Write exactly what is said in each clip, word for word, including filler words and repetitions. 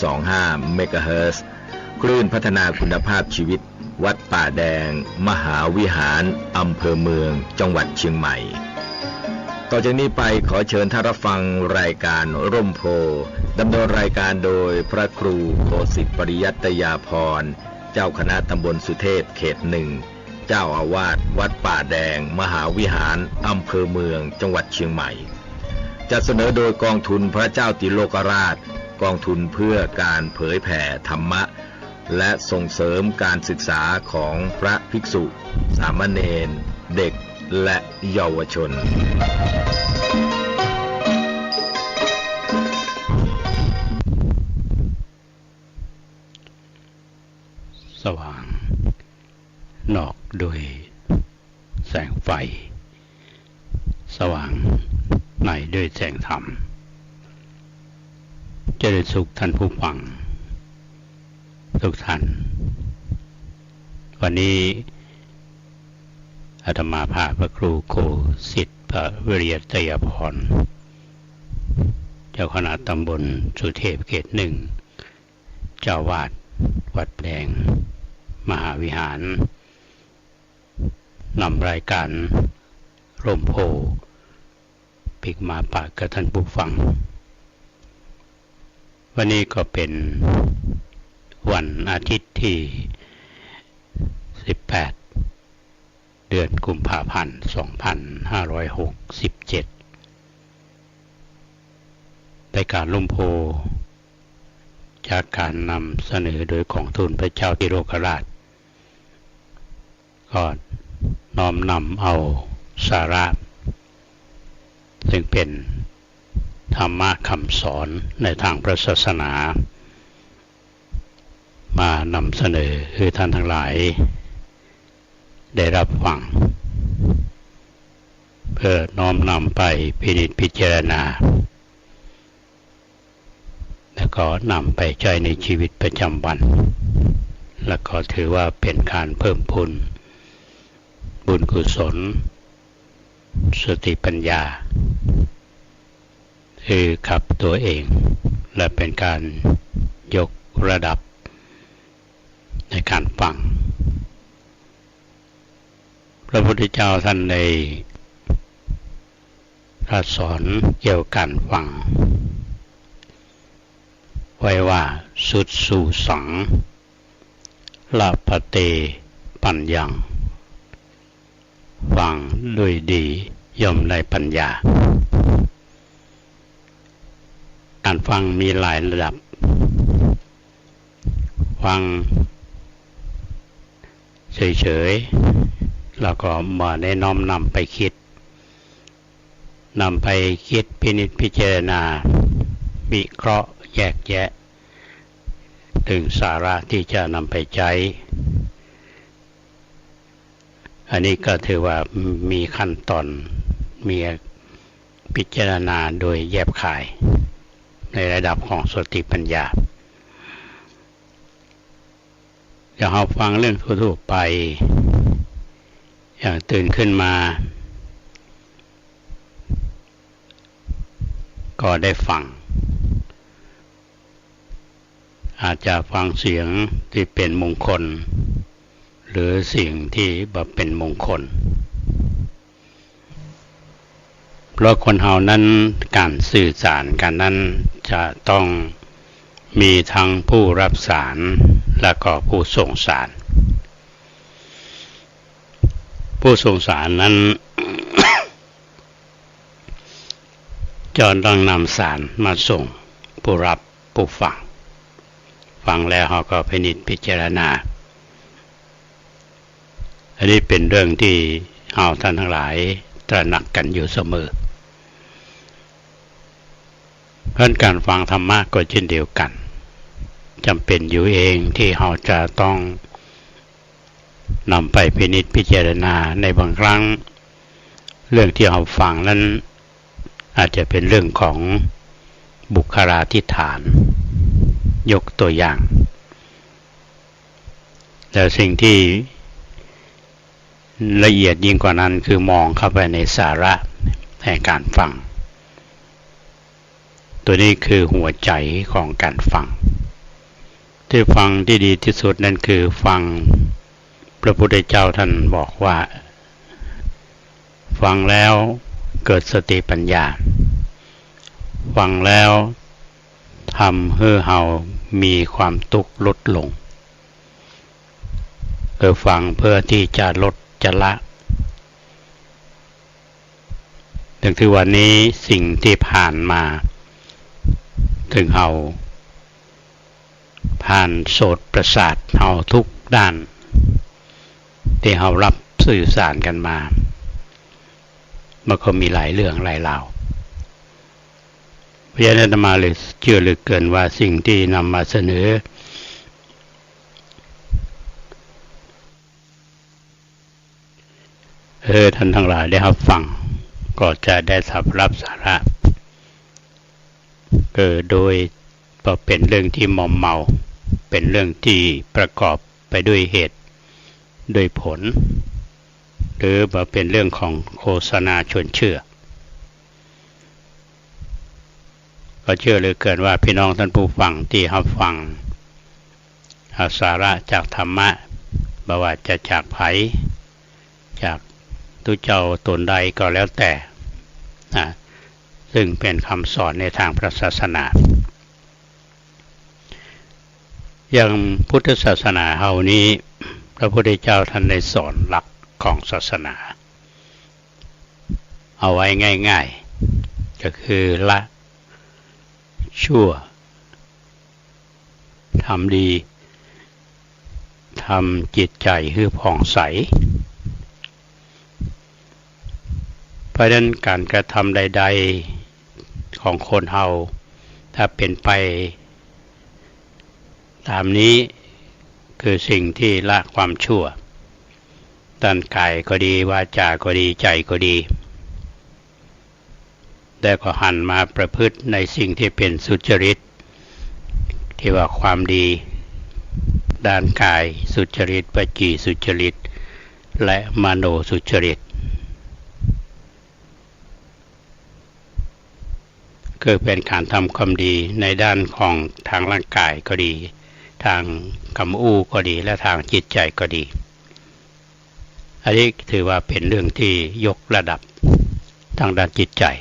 สองห้าเมกะเฮิรตซ์ คลื่นพัฒนาคุณภาพชีวิต วัดป่าแดง มหาวิหาร อำเภอเมือง จังหวัดเชียงใหม่ ต่อจากนี้ไปขอเชิญท่านรับฟังรายการร่มโพธิ์ ดำเนินรายการโดยพระครูโคสิตปริยัตยาภรณ์ เจ้าคณะตำบลสุเทพเขตหนึ่ง เจ้าอาวาสวัดป่าแดง มหาวิหาร อำเภอเมือง จังหวัดเชียงใหม่ จัดเสนอโดยกองทุนพระเจ้าติโลกราช กองทุนเพื่อการเผยแผ่ธรรมะ และส่งเสริมการศึกษาของพระภิกษุ สามเณร เด็ก และเยาวชน สว่างนอกด้วยแสงไฟ สว่างในด้วยแสงธรรม เจริญสุขท่านผู้ฟังทุกท่าน วันนี้อาตมาภาพพระครูโคสิตปริยัตยาภรณ์ เจ้าคณะตำบลสุเทพเขตหนึ่ง เจ้าอาวาสวัดแดง มหาวิหาร นำรายการร่มโพธิ์ปิ๊กมาฝากกับท่านผู้ฟัง วันนี้ก็เป็นวันอาทิตย์ที่สิบแปด เดือนกุมภาพันธ์ สองพันห้าร้อยหกสิบเจ็ด รายการร่มโพธิ์จากการนำเสนอโดยกองทุนพระเจ้าติโลกราช ก็น้อมนำเอาสาระ ซึ่งเป็นธรรมะคำสอนในทางพระศาสนา มานำเสนอให้ท่านทั้งหลายได้รับฟัง เพื่อน้อมนำไปพินิจพิจารณา แล้วก็นำไปใช้ในชีวิตประจำวัน แล้วก็ถือว่าเป็นการเพิ่มพูนบุญกุศล สติปัญญา คือกับตัวเอง และเป็นการยกระดับในการฟัง พระพุทธเจ้าท่านได้ตรัสสอนเกี่ยวกับการฟัง ไว้ว่า สุตสุสัง ละพะเต ปัญญัง ฟังด้วยดีย่อมได้ปัญญา การฟังมีหลายระดับ ฟังเฉยๆ แล้วก็บ่ได้น้อมนำไปคิด นำไปคิดพินิจพิจารณา วิเคราะห์แยกแยะ ถึงสาระที่จะนำไปใช้ อันนี้ก็ถือว่ามีขั้นตอน มีพิจารณาโดยแยบคาย ในระดับของสติปัญญา อย่างเฮาฟังเรื่องทั่วๆ ไป อย่างตื่นขึ้นมา ก็ได้ฟัง อาจจะฟังเสียงที่เป็นมงคล หรือสิ่งที่บ่เป็นมงคล เพราะคนเฮานั้น การสื่อสารกันนั้นจะต้องมีทั้งผู้รับสาร และก็ผู้ส่งสาร ผู้ส่งสารนั้น จะต้องนำสารมาส่งผู้รับผู้ฟัง ฟังแล้วเฮาก็พินิจพิจารณา อันนี้เป็นเรื่องที่เฮาท่านทั้งหลายตระหนักกันอยู่เสมอ เพราะฉะนั้นการฟังธรรมะก็เช่นเดียวกัน จำเป็นอยู่เองที่เฮาจะต้องนำไปพินิจพิจารณา ในบางครั้ง เรื่องที่เฮาฟังนั้น อาจจะเป็นเรื่องของบุคลาธิฐาน ยกตัวอย่าง แต่สิ่งที่ละเอียดยิ่งกว่านั้นคือมองเข้าไปในสาระแห่งการฟัง ตัวนี้คือหัวใจของการฟัง ที่ฟังที่ดีที่สุดนั้นคือฟัง พระพุทธเจ้าท่านบอกว่า ฟังแล้วเกิดสติปัญญา ฟังแล้วทำหื้อเฮามีความตุ๊กข์ลดลง คือฟังเพื่อที่จะลดจะละ เถิงทุกวันนี้สิ่งที่ผ่านมา เถิงเฮาผ่านโสตประสาทเฮาทุกด้าน ที่เฮารับสื่อสารกั๋นมา มันก็มีหลายเรื่องหลายราว เพราะฉะนั้นอาตมาเลยเจื้อเหลือเกินว่าสิ่งที่นำมาเสนอ หื้อท่านตังหลายได้ฮับฟัง ก็จะได้สำเร็จสาระ คือโดยบ่เป๋นเรื่องตี้มอมเมา เป๋นเรื่องตี้ประกอบไปด้วยเหตุ ด้วยผล หรือบ่เป๋นเรื่องของโฆษณาชวนเชื่อ ก็เจื้อเหลือเกินว่าพี่น้องท่านผู้ฟังตี้ฮับฟัง เอาสาระจากธรรมะ บ่ว่าจะจากใผ จากตุ๊เจ้าต๋นใดก็แล้วแต่นะ ซึ่งเป๋นคำสอนในตางพระศาสนา อย่างพุทธศาสนาเฮานี้ พระพุทธเจ้าท่านได้สอนหลักของศาสนา เอาไว้ง่ายๆ ก็คือละชั่ว ทำดี ทำจิตใจ๋หื้อผ่องใส เพราะฉะนั้นก๋านกระทำใดๆ ของคนเฮา ถ้าเป๋นไปต๋ามนี้ คือสิ่งตี้ละความชั่ว ด้านก๋ายก็ดี วาจาก็ดี ใจ๋ก็ดี แล้วก็หันมาประพฤติในสิ่งตี้เป๋นสุจริต ตี้ว่าความดี ด้านก๋ายสุจริต วจีสุจริต และมโนสุจริต คือเป๋นก๋านทำความดีในด้านของตางร่างก๋ายก็ดี ตางกำอู้ก็ดี และตางจิตใจ๋ก็ดี อันนี้ถือว่าเป๋นเรื่องตี้ยกระดับตางด้านจิตใจ๋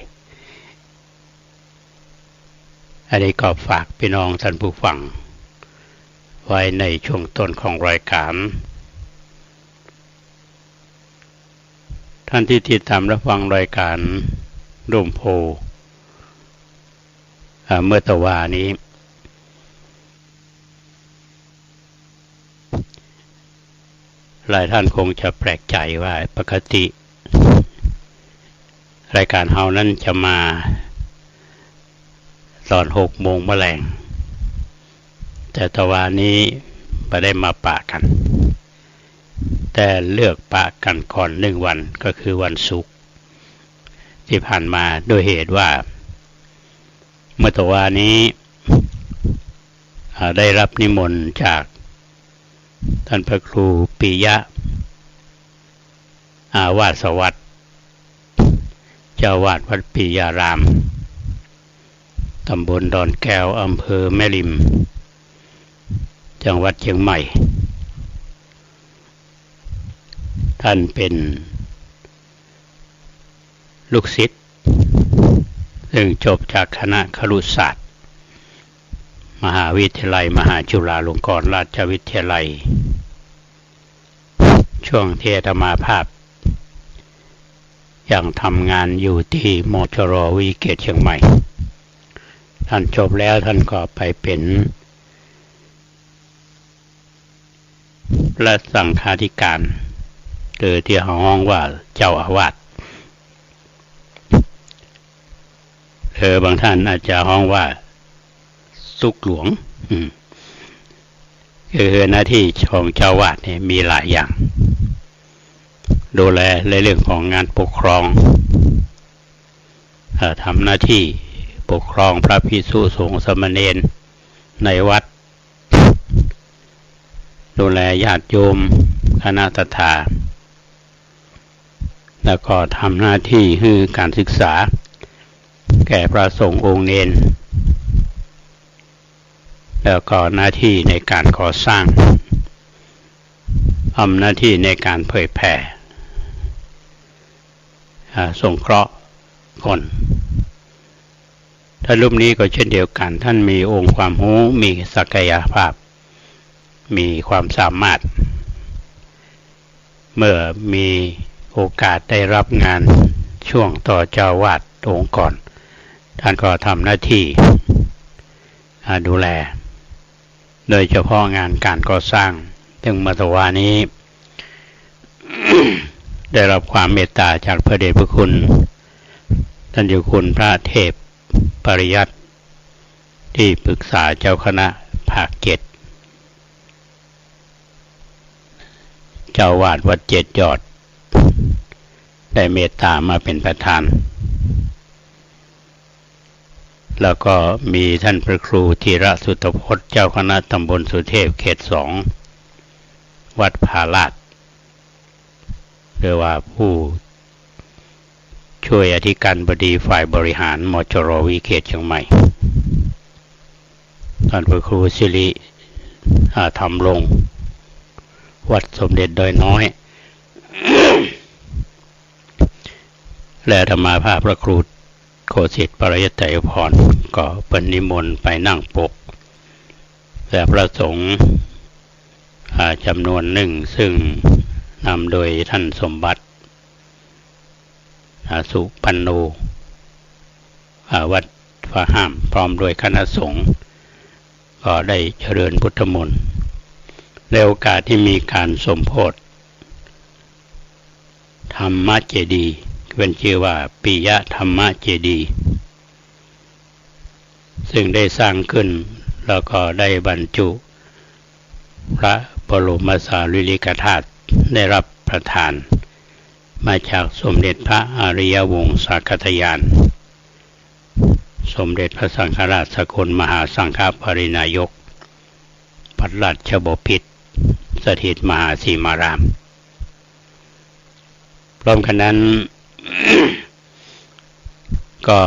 อันนี้ก็ฝากพี่น้องท่านผู้ฟังไว้ในช่วงต้นของรายก๋าน ท่านตี้ติดต๋ามรับฟังรายก๋านร่มโพธิ์ อ่า เมื่อตะวานี้ หลายท่านคงจะแปลกใจ๋ว่าปกติรายก๋านเฮานั้นจะมาต๋อนหกโมงแลง แต่ตะวานี้บ่ได้มาปะกั๋น แต่เลือกปะกั๋นก่อนนึ่งวัน ก็คือวันศุกร์ตี้ผ่านมา ด้วยเหตุว่า เมื่อตะวานี้ อ่า ได้รับนิมนต์จากท่านพระครูปิยะ อาวาสวัตร เจ้าอาวาสวัดปิยาราม ต๋ำบลดอนแก้ว อำเภอแม่ริม จังหวัดเจียงใหม่ ท่านเป๋นลูกศิษย์ ซึ่งจบจากคณะครุศาสตร์ มหาวิทยาลัยมหาจุฬาลงกรณราชวิทยาลัย ช่วงตี้อาตมาภาพยังทำงานอยู่ตี้ มชร วิเกตเชียงใหม่ ท่านจบแล้วท่านก็ไปเป๋น พระสังฆาธิการ คือตี้เฮาฮ้องว่าเจ้าอาวาส หรือบางท่านอาจจะฮ้องว่าสุขหลวง อืม คือหน้าตี้ของเจ้าอาวาสเนี่ยมีหลายอย่าง ดูแลในเรื่องของงานปกครอง เอ่อ ทำหน้าตี้ปกครองพระภิกษุสงฆ์สามเณรในวัด ดูแลญาติโยมคณะศรัทธา แล้วก็ทำหน้าตี้หื้อก๋านศึกษาแก่พระสงฆ์องค์เณร แล้วก็หน้าที่ในการก่อสร้าง ทำหน้าที่ในการเผยแผ่ อ่า สงเคราะห์คน ท่านรูปนี้ก็เช่นเดียวกัน ท่านมีองค์ความรู้ มีศักยภาพ มีความสามารถ เมื่อมีโอกาสได้รับงานช่วงต่อเจ้าอาวาสองค์ก่อน ท่านก็ทำหน้าที่ อ่า ดูแล โดยเฉพาะงานการก่อสร้าง ซึ่งเมื่อตะวานี้ ได้รับความเมตตาจากพระเดชพระคุณ ท่านเจ้าคุณพระเทพปริยัติ ที่ปรึกษาเจ้าคณะภาคเจ็ด เจ้าอาวาสวัดเจ็ดยอด ได้เมตตามาเป็นประธาน แล้วก็มีท่านพระครูธีระสุตพจน์ เจ้าคณะตำบลสุเทพเขตสอง วัดผาลาด หรือว่าผู้ช่วยอธิการบดีฝ่ายบริหาร มจร วิเขตเชียงใหม่ ท่านพระครูสิริ อ่า ธรรมรงค์ วัดสมเด็จดอยน้อย และอาตมาภาพพระครูโคสิต ปริยัติไตรยภรณ์ ก็เปิ้นนิมนต์ไปนั่งปก และพระสงฆ์ อ่า จำนวนหนึ่ง ซึ่งนำโดยท่านสมบัติ อ่า สุปันโน อ่า วัดฟ้าห้าม พร้อมด้วยคณะสงฆ์ ก็ได้เจริญพุทธมนต์ ในโอกาสที่มีการสมโภช ธรรมเจดีย์ เปิ้นชื่อว่าปิยธรรมเจดีย์ ซึ่งได้สร้างขึ้น แล้วก็ได้บรรจุพระบรมสารีริกธาตุ ได้รับประทานมาจากสมเด็จพระอริยวงศาคตญาณ สมเด็จพระสังฆราชสกลมหาสังฆปริณายก วัดราชบพิตร สถิตมหาสีมาราม พร้อมกันนั้น ก็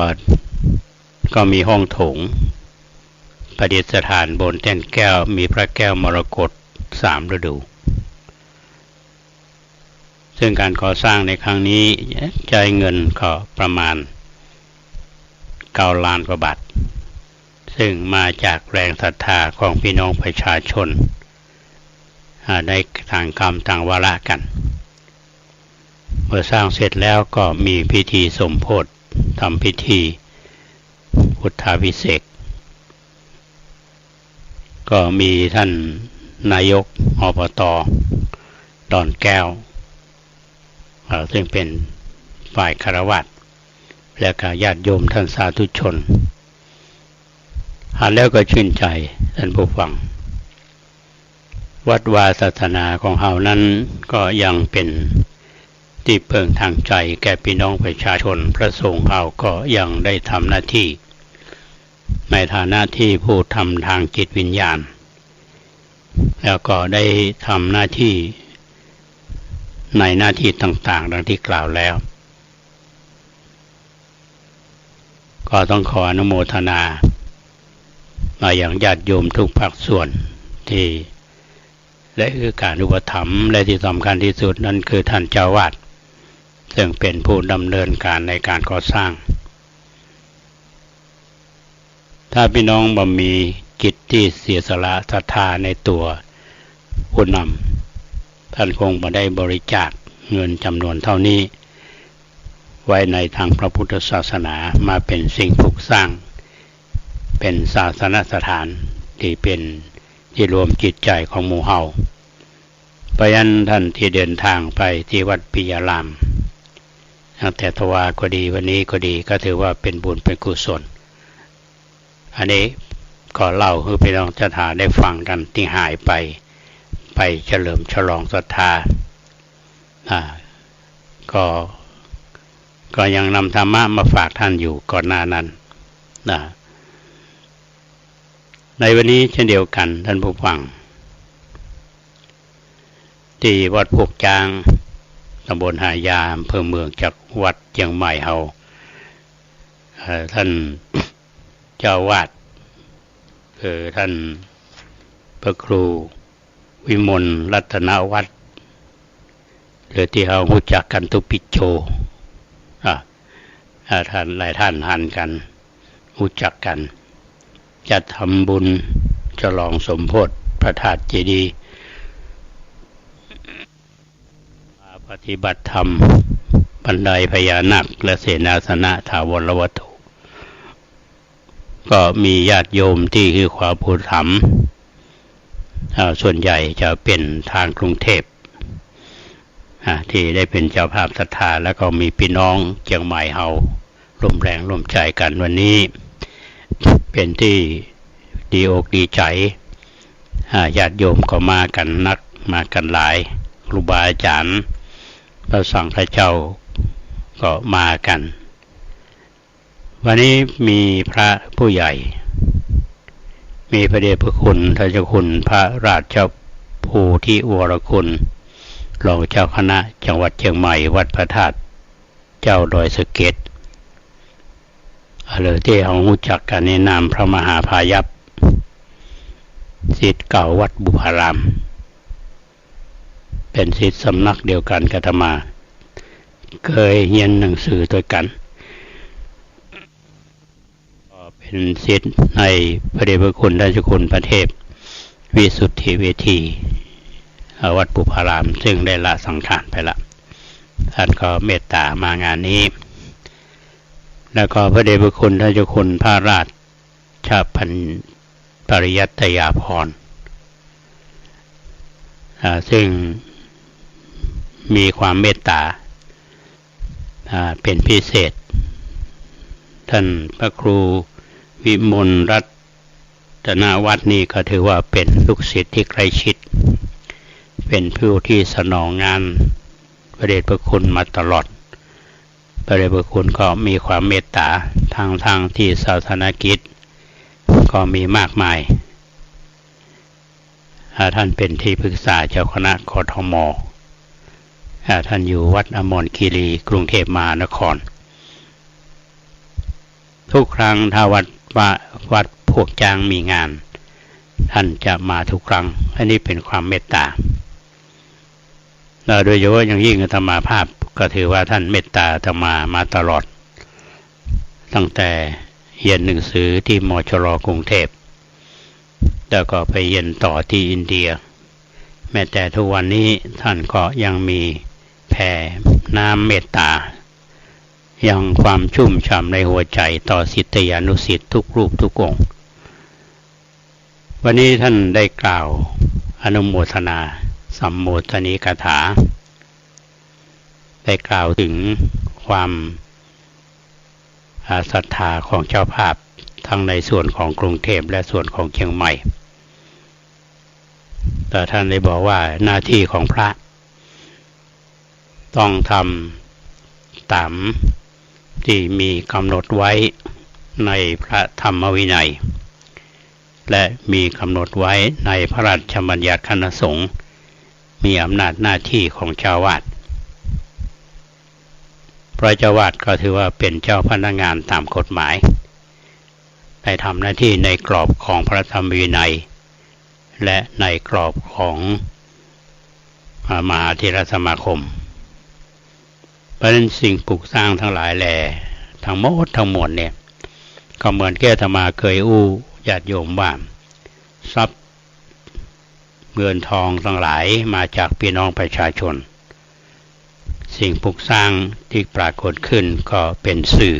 ก็มีห้องโถง ประดิษฐานบนแท่นแก้ว มีพระแก้วมรกตสามฤดู ซึ่งการก่อสร้างในครั้งนี้ใช้เงินก็ประมาณเก้าล้านกว่าบาท ซึ่งมาจากแรงศรัทธาของพี่น้องประชาชน อ่า ได้ต่างกรรมต่างวาระกัน เมื่อสร้างเสร็จแล้วก็มีพิธีสมโภช ทำพิธีพุทธาภิเษก ก็มีท่านนายก อบต ดอนแก้ว เอ่อ ซึ่งเป็นฝ่ายฆราวาส และก็ญาติโยมท่านสาธุชน หันแล้วก็ชื่นใจ ท่านผู้ฟัง วัดวาศาสนาของเฮานั้นก็ยังเป็นตี้เปิ้งตางใจ๋แก่ปี้น้องประชาชน พระสงฆ์เฮาก็ยังได้ทำหน้าตี้ในฐานะตี้ผู้ทำตางจิตวิญญาณ แล้วก็ได้ทำหน้าตี้ในหน้าตี้ต่างๆ ดังตี้กล่าวแล้ว ก็ต้องขออนุโมทนามายังญาติโยมทุกภาคส่วนตี้ได้เอื้อการอุปถัมภ์ และตี้สำคัญตี้สุดนั้นคือท่านเจ้าอาวาส ซึ่งเป็นผู้ดำเนินการในการก่อสร้าง ถ้าปี้น้องบ่มีจิตตี้เสียสละศรัทธาในตั๋วผู้นำ ท่านคงบ่ได้บริจาคเงินจ๋ำนวนเต้านี้ ไว้ในตางพระพุทธศาสนามาเป๋นสิ่งปลูกสร้าง เป๋นศาสนสถานตี้เป๋นตี้รวมจิตใจ๋ของหมู่เฮา เพราะฉะนั้นต้านตี้เดินตางไปตี้วัดปิยาราม ตั้งแต่ตะวาก็ดี วันนี้ก็ดี ก็ถือว่าเป๋นบุญเป๋นกุศล อันนี้ก็เล่าหื้อปี้น้องศรัทธาได้ฟังกั๋นตี้หายไป ไปเฉลิมฉลองศรัทธา อ่า ก็ ก็ยังนำธรรมะมาฝากต้านอยู่ก่อนหน้านั้น นะ ในวันนี้เช่นเดียวกั๋น ต้านผู้ฟัง ตี้วัดพวกจ๊าง ต๋ำบลหายา อำเภอเมือง จังหวัดเจียงใหม่เฮา เอ่อ ต้านเจ้าอาวาส คือท่านพระครูวิมลรัตนวัฒน์ หรือตี้เฮาฮู้จักกั๋นตุ๊ปิโจ อ่ะ อ่ะ ท่าน หลายท่านหันกั๋น ฮู้จักกั๋น จัดทำบุญฉลองสมโภชพระธาตุเจดีย์ มาปฏิบัติธรรม บันไดพญานาค และเสนาสนะถาวรวัตถุ ก็มีญาติโยมตี้หื้อความอุปถัมภ์ อ่า ส่วนใหญ่จะเป๋นตางกรุงเทพฯ อ่า ตี้ได้เป๋นเจ้าภาพศรัทธา แล้วก็มีปี้น้องเจียงใหม่เฮาร่วมแรงร่วมใจ๋กั๋น วันนี้เป๋นตี้ดีอกดีใจ๋ อ่า ญาติโยมก็มากั๋นนัก มากั๋นหลาย ครูบาอาจ๋ารย์ พระสังฆเจ้าก็มากั๋น วันนี้มีพระผู้ใหญ่ มีพระเดชพระคุณท่านเจ้าคุณพระราชโพธิวรคุณ รองเจ้าคณะจังหวัดเจียงใหม่ วัดพระธาตุเจ้าดอยสะเก็ด หรือตี้เฮาฮู้จักกั๋นในนามพระมหาพายัพ ศิษย์เก่าวัดบุพาราม เป๋นศิษย์สำนักเดียวกั๋นกับอาตมา เกยเฮียนหนังสือตวยกั๋น ก็เป๋นศิษย์ในพระเดชพระคุณท่านเจ้าคุณพระเทพวิสุทธิเวที อ่า วัดบุพาราม ซึ่งได้ละสังขารไปละ ท่านก็เมตต๋ามางานนี้ แล้วก็พระเดชพระคุณท่านเจ้าคุณพระราช ชปัญ- ปริยัตยาภรณ์ อ่า ซึ่งมีความเมตต๋า อ่า เป๋นพิเศษ ท่านพระครูวิมลรัตนวัฒน์นี่ก็ถือว่าเป๋นลูกศิษย์ตี้ใกล้ชิด เป๋นผู้ตี้สนองงานพระเดชพระคุณมาตลอด พระเดชพระคุณก็มีความเมตต๋า ทั้งๆ ตี้ศาสนกิจก็มีมากมาย อ่า ท่านเป๋นตี้ปรึกษาเจ้าคณะ กทม อ่า ท่านอยู่วัดอมรคีรี กรุงเทพมหานคร ทุกครั้งถ้าวัด วัด วัดพวกจ๊างมีงาน ท่านจะมาทุกครั้ง อันนี้เป๋นความเมตต๋า แล้วโดยเฉพาะอย่างยิ่งอาตมาภาพ ก็ถือว่าท่านเมตต๋าอาตมามาตลอด ตั้งแต่เฮียนหนังสือตี้ มชร กรุงเทพฯ แล้วก็ไปเฮียนต่อตี้อินเดีย แม้แต่ทุกวันนี้ท่านก็ยังมีแผ่น้ำเมตต๋า ยังความชุ่มฉ่ำในหัวใจ๋ต่อศิษยานุศิษย์ทุกรูปทุกองค์ วันนี้ท่านได้กล่าวอนุโมทนาสัมโมทนีกถา ได้กล่าวเถิงความ อ่า ศรัทธาของเจ้าภาพ ทั้งในส่วนของกรุงเทพฯ และส่วนของเจียงใหม่ แต่ท่านได้บอกว่าหน้าตี้ของพระ ต้องทำต๋ามตี้มีกำหนดไว้ในพระธรรมวินัย และมีกำหนดไว้ในพระราชบัญญัติคณะสงฆ์ มีอำนาจหน้าตี้ของเจ้าอาวาส เพราะเจ้าอาวาสก็ถือว่าเป๋นเจ้าพนักงานต๋ามกฎหมาย ได้ทำหน้าตี้ในกรอบของพระธรรมวินัย และในกรอบของ อ่า มหาเถรสมาคม เพราะฉะนั้นสิ่งปลูกสร้างทั้งหลายแล ทั้งหมดทั้งมวลเนี่ย ก็เหมือนแก่อาตมาเกยอู้ญาติโยมว่า ทรัพย์เงินทองทั้งหลายมาจากพี่น้องประชาชน สิ่งปลูกสร้างตี้ปรากฏขึ้นก็เป๋นสื่อ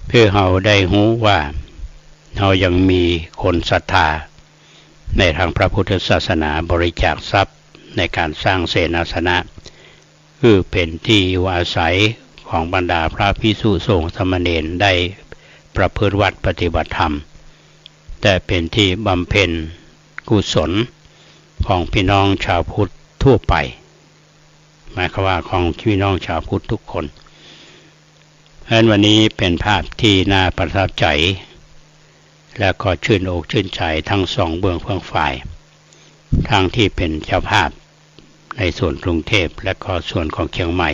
เปื้อเฮาได้ฮู้ว่าเฮายังมีคนศรัทธาในตางพระพุทธศาสนา บริจาคทรัพย์ในก๋านสร้างเสนาสนะ หื้อเป๋นตี้อยู่อาศัยของบรรดาพระภิกษุสงฆ์สามเณรได้ประพฤติวัตรปฏิบัติธรรม แต่เป๋นตี้บำเพ็ญกุศลของพี่น้องชาวพุทธทั่วไป หมายความว่าของพี่น้องชาวพุทธทุกคน เพราะฉะนั้นวันนี้เป๋นภาพตี้น่าประทับใจ๋ และก็ชื่นอกชื่นใจ๋ทั้งสองเบื้องเฟื่องฝ่าย ทั้งตี้เป๋นเจ้าภาพในส่วนกรุงเทพฯ และก็ส่วนของเจียงใหม่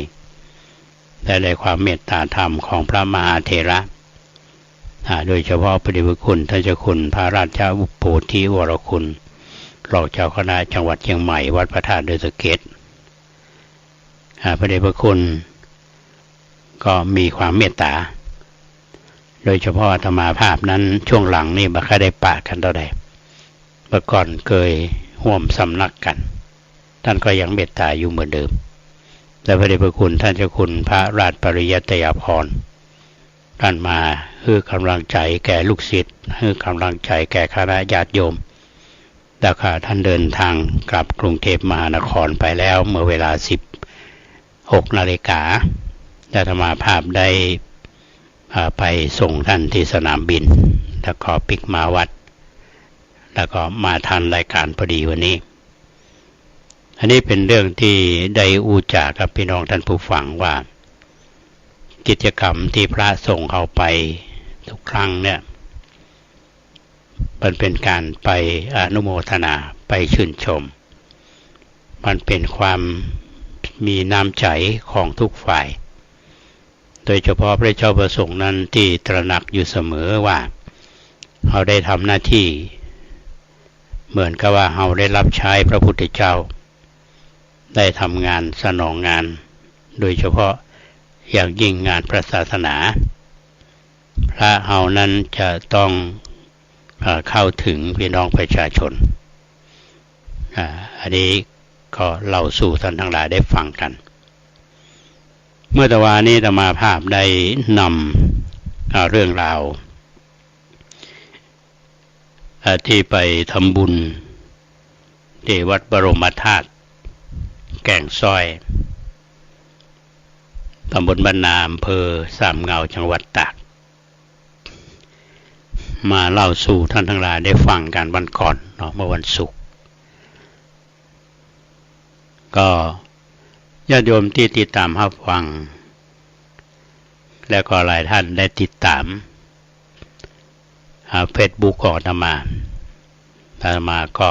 และในความเมตตาธรรมของพระมหาเถระ อ่า โดยเฉพาะพระเดชพระคุณท่านเจ้าคุณพระราชโพธิวรคุณ รองเจ้าคณะจังหวัดเชียงใหม่ วัดพระธาตุดอยสะเก็ด อ่า พระเดชพระคุณก็มีความเมตตา โดยเฉพาะอาตมาภาพนั้นช่วงหลังนี่บ่ค่อยได้ปะกั๋นเต้าใด เมื่อก่อนเกยฮ่วมสำนักกั๋น ต้านก็ยังเมตตาอยู่เหมือนเดิม และพระเดชพระคุณท่านเจ้าคุณพระราชปริยัตยาภรณ์ ต้านมาหื้อกำลังใจ๋แก่ลูกศิษย์ หื้อกำลังใจ๋แก่คณะญาติโยม แล้วก็ต้านเดินทางกลับกรุงเทพมหานครไปแล้วเมื่อเวลาสิบหกนาฬิกา อาตมาภาพได้ อ่า ไปส่งต้านที่สนามบิน แล้วก็ปิ๊กมาวัด แล้วก็มาทันรายก๋านพอดีวันนี้ อันนี้เป๋นเรื่องตี้ได้อู้จ๋ากับปี้น้องต้านผู้ฟังว่า กิจกรรมตี้พระส่งเฮาไปทุกครั้งเนี่ย มันเป๋นก๋านไปอนุโมทนา ไปชื่นชม มันเป๋นความมีน้ำใจ๋ของทุกฝ่าย โดยเฉพาะพระเจ้าประสงค์นั้นตี้ตระหนักอยู่เสมอว่า เฮาได้ทำหน้าตี้ เหมือนกับว่าเฮาได้รับใจ๊พระพุทธเจ้า ได้ทำงานสนองงาน โดยเฉพาะอย่างยิ่งงานพระศาสนา พระเฮานั้นจะต้อง เอ่อ เข้าถึงปี้น้องประชาชน อ่า อันนี้ก็เล่าสู่ต้านตังหลายได้ฟังกั๋น เมื่อตะวานี้อาตมาภาพได้นำ อ่า เรื่องราว อ่า ตี้ไปทำบุญตี้วัดบรมธาตุแก่งซ้อย ตำบลบ้านนา อำเภอสามเงา จังหวัดตาก มาเล่าสู่ต้านตังหลายได้ฟังกั๋นวันก่อนเนาะ เมื่อวันศุกร์ ก็ญาติโยมตี้ติดต๋ามฮับฟัง แล้วก็หลายต้านได้ติดต๋าม อ่า เฟซบุ๊กของอาตมา อาตมาก็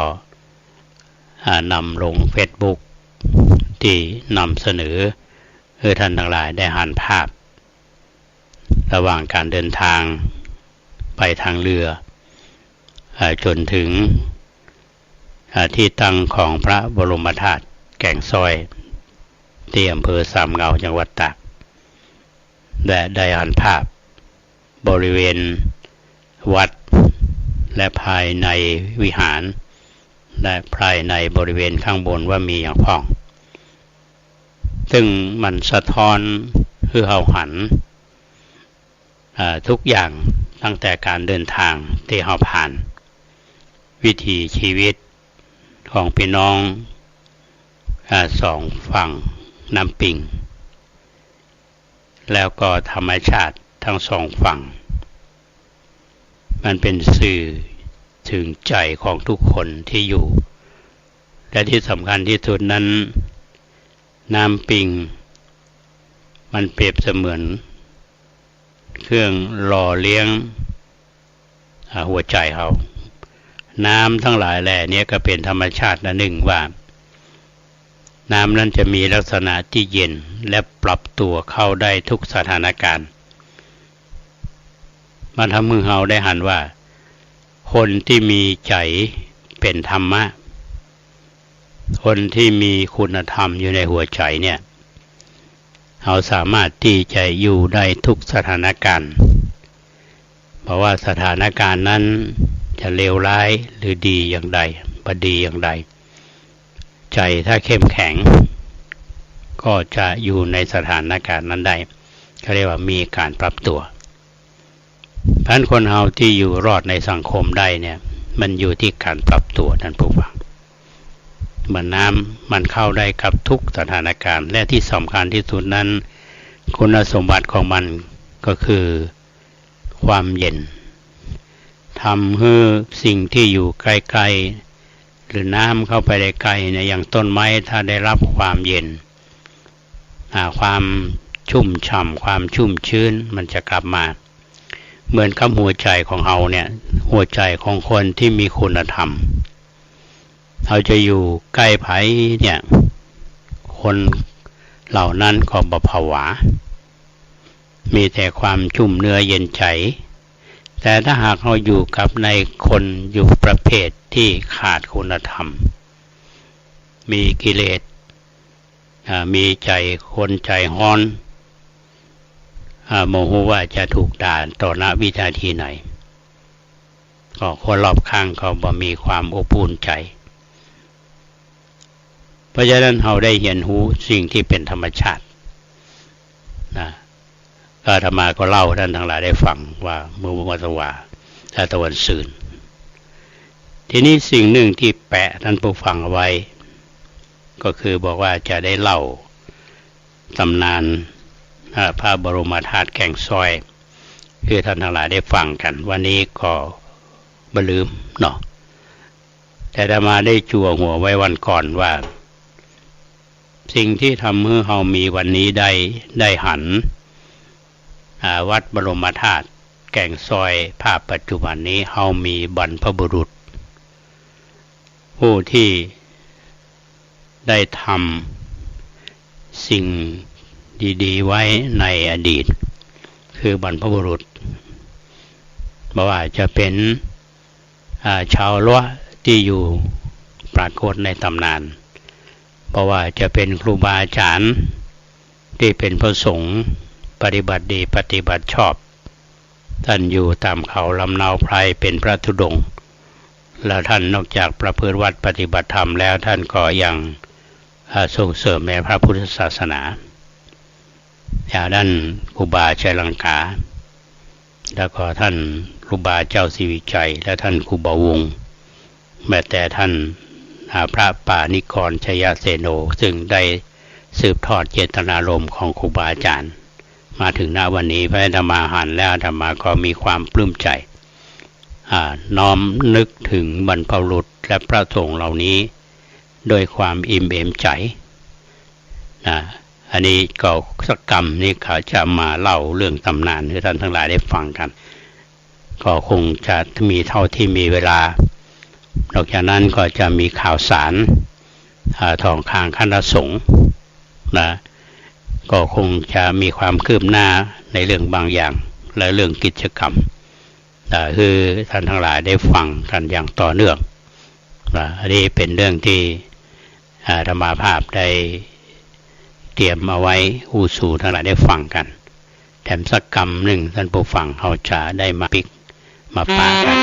อ่า นำลงเฟซบุ๊กตี้นำเสนอหื้อต้านตังหลายได้หันภาพ ระหว่างก๋านเดินทางไปตางเฮือ อ่า จ๋นเถิง อ่า ตี้ตั้งของพระบรมธาตุแก่งซ้อย ตี้อำเภอสามเงา จังหวัดตาก และได้หันภาพบริเวณวัด และภายในวิหาร และภายในบริเวณข้างบนว่ามีหยังพ่อง ซึ่งมันสะท้อนหื้อเฮาหัน อ่า ทุกอย่างตั้งแต่ก๋านเดินทางตี้เฮาผ่าน วิถีชีวิตของปี้น้อง อ่า สองฝั่งน้ำปิง แล้วก็ธรรมชาติตังสองฝั่ง มันเป๋นสื่อเถิงใจ๋ของทุกคนตี้อยู่ และตี้สำคัญตี้สุดนั้น น้ำปิงมันเปรียบเสมือนเครื่องหล่อเลี้ยง อ่า หัวใจ๋เฮา น้ำตังหลายแหล่นี้ก็เป๋นธรรมชาติอันนึ่งว่า น้ำนั้นจะมีลักษณะตี้เย็นและปรับตั๋วเข้าได้ทุกสถานก๋ารณ์ มันทำหื้อเฮาได้หันว่า คนตี้มีใจ๋เป๋นธรรมะ คนตี้มีคุณธรรมอยู่ในหัวใจ๋เนี่ย เฮาสามารถตี้จะอยู่ได้ทุกสถานก๋ารณ์ บ่ว่าสถานก๋ารณ์นั้นจะเลวร้ายหรือดีอย่างใด บ่ดีอย่างใด ใจ๋ถ้าเข้มแข็ง ก็จะอยู่ในสถานก๋ารณ์นั้นได้ เขาเรียกว่ามีก๋านปรับตั๋ว เพราะฉะนั้นคนเฮาตี้อยู่รอดในสังคมได้เนี่ย มันอยู่ตี้ก๋านปรับตั๋ว ต้านผู้ฟัง เหมือนน้ำมันเข้าได้กับทุกสถานก๋ารณ์ และตี้สำคัญตี้สุดนั้น คุณสมบัติของมันก็คือความเย็น ทำหื้อสิ่งตี้อยู่ใก้ๆ หรือน้ำเข้าไปใก้ๆ เนี่ย อย่างต้นไม้ถ้าได้รับความเย็น อ่า ความชุ่มฉ่ำ ความชุ่มชื้นมันจะกลับมา เหมือนกับหัวใจ๋ของเฮาเนี่ย หัวใจ๋ของคนตี้มีคุณธรรม เฮาจะอยู่ใก้ใผเนี่ย คนเหล่านั้นก็บ่ผวา มีแต่ความชุ่มเนื้อเย็นใจ๋ แต่ถ้าหากเฮาอยู่กับในคนอยู่ประเภทตี้ขาดคุณธรรม มีกิเลส อ่า มีใจ๋คนใจ๋ฮ้อน อ่า บ่ฮู้ว่าจะถูกด่าต่อ ณ วินาทีไหน ก็คนรอบข้างก็บ่มีความอบอุ่นใจ๋ เพราะฉะนั้นเฮาได้เฮียนฮู้สิ่งตี้เป๋นธรรมชาติ นะ ก็อาตมาก็เล่าให้ท่านตังหลายได้ฟังว่าเมื่อวันตะวา เอ่อ ตะวันซืน ทีนี้สิ่งนึ่งตี้แปะท่านผู้ฟังเอาไว้ ก็คือบอกว่าจะได้เล่าต๋ำนาน อ่า พระบรมธาตุแก่งซอย หื้อท่านตังหลายได้ฟังกั๋น วันนี้ก็บ่ลืมเนาะ แต่อาตมาได้จั่วหัวไว้วันก่อนว่า สิ่งตี้ทำหื้อเฮามีวันนี้ได้ ได้หัน อ่า วัดบรมธาตุแก่งซอย ภาพปัจจุบันนี้ เฮามีบรรพบุรุษ ผู้ตี้ได้ทำสิ่งดีๆ ไว้ในอดีต คือบรรพบุรุษ บ่ว่าจะเป๋น อ่า ชาวลัวตี้อยู่ปรากฏในต๋ำนาน บ่ว่าจะเป๋นครูบาอาจ๋ารย์ตี้เป๋นพระสงฆ์ปฏิบัติดีปฏิบัติชอบ ท่านอยู่ต๋ามเขาลำเนาไพรเป๋นพระธุดงค์ แล้วท่านนอกจากประพฤติวัตรปฏิบัติธรรมแล้ว ท่านก็ยัง อ่า ส่งเสริมในพระพุทธศาสนา อย่างด้านครูบาชัยลังกา แล้วก็ท่านครูบาเจ้าศรีวิชัย และท่านครูบาวงศ์ แม้แต่ท่าน อ่า พระปาณิกรชัยเสโน ซึ่งได้สืบทอดเจตนารมณ์ของครูบาอาจ๋ารย์มาเถิง ณ วันนี้ เพราะอาตมาหันแล้ว อาตมาก็มีความปลื้มใจ๋ อ่า น้อมนึกเถิงบรรพบุรุษและพระสงฆ์เหล่านี้ ด้วยความอิ่มเอมใจ๋ นะ อันนี้ก็สักกำนี้ข้าจะมาเล่าเรื่องต๋ำนานหื้อท่านตังหลายได้ฟังกั๋น ก็คงจะมีเท่าตี้มีเวลา นอกจากนั้นก็จะมีข่าวสาร อ่า ของทางคณะสงฆ์ นะ ก็คงจะมีความคืบหน้าในเรื่องบางอย่าง และเรื่องกิจกรรม อ่า หื้อท่านตังหลายได้ฟังกั๋นอย่างต่อเนื่อง อ่า อันนี้เป๋นเรื่องตี้ อ่า อาตมาภาพได้เตรียมเอาไว้อู้สู่ตังหลายได้ฟังกั๋น แถมสักกำนึ่ง ท่านผู้ฟัง เฮาจะได้มาปิ๊ก มาปะกั๋น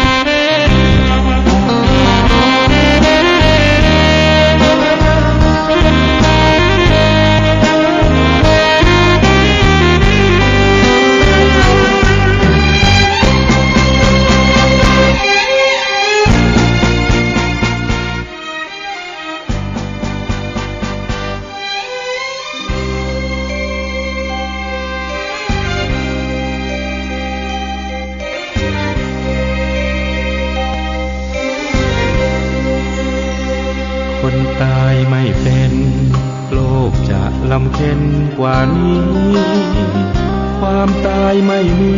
คนตายไม่เป็น โลกจะลำเค็ญกว่านี้ ความตายไม่มี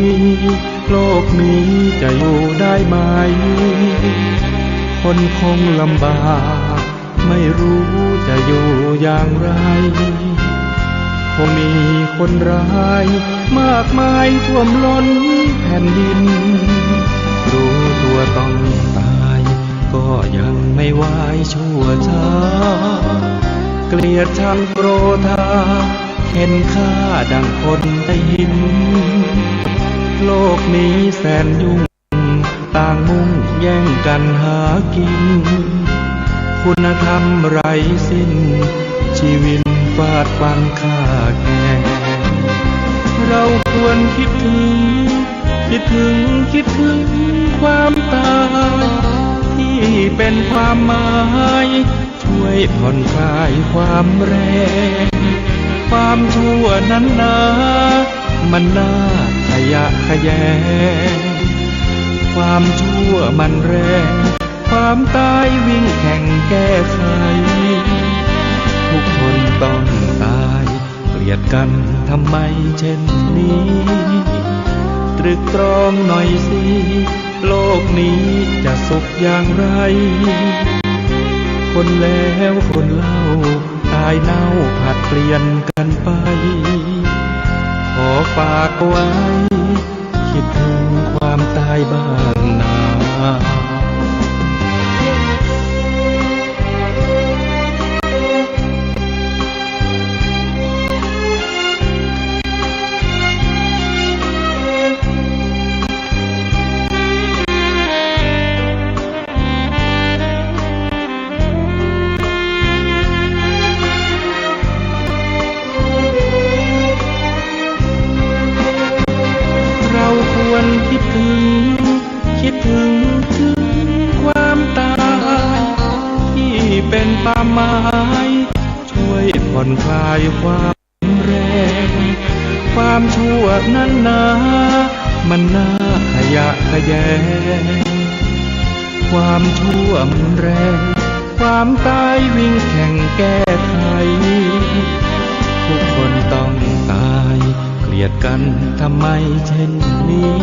โลกนี้จะอยู่ได้ไหม คนคงลำบาก ไม่รู้จะอยู่อย่างไร คงมีคนร้ายมากมายท่วมล้นแผ่นดิน รู้ตัวต้องตาย ก็ยังไม่วายชั่วช้า เกลียดชังโกรธา เข็นฆ่าดังคนใต้หิน โลกนี้แสนยุ่ง ต่างมุ่งแย่งกันหากิน คุณธรรมไร้สิ้น ชีวินฟาดฟันฆ่าแกล้ง เราควรคิดถึง คิดถึง คิดถึงความตาย ที่เป็นความหมาย ช่วยผ่อนคลายความแรง ความชั่วนั้นนา มันน่าขยะแขยง ความชั่วมันแรง ความตายวิ่งแข่งแก้ไข ทุกคนต้องตาย เกลียดกันทำไมเช่นนี้ ตรึกตรองหน่อยสิ โลกนี้จะสุขอย่างไร คนแล้วคนเล่า ตายเน่าผลัดเปลี่ยนกันไป ขอฝากไว้ คิดถึงความตาย บ้างนา เราควรคิดถึง คิดถึง ถึงความตาย ที่เป็นความหมาย ช่วยผ่อนคลายความแรง ความชั่วนั้นนา มันน่าขยะแขยง ความชั่วมันแรง ความตายวิ่งแข่งแก้ไข ทุกคนต้องตาย เกลียดกันทำไมเช่นนี้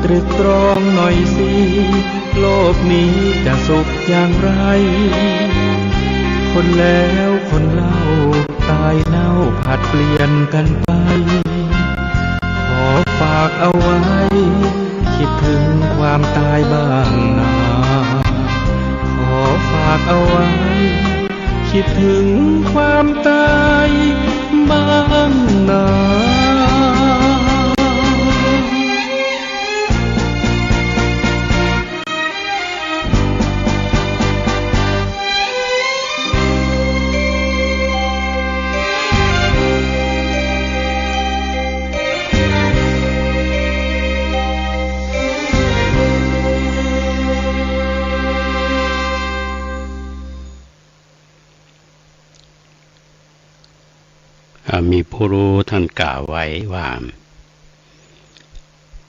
ตรึกตรองหน่อยสิ โลกนี้จะสุขอย่างไร คนแล้วคนเล่า ตายเน่าผลัดเปลี่ยนกันไป ขอฝากเอาไว้ คิดถึงความตายบ้างนา ขอฝากเอาไว้ คิดถึงความตายบ้างนา อ่า มีผู้ฮู้ท่านกล่าวไว้ว่า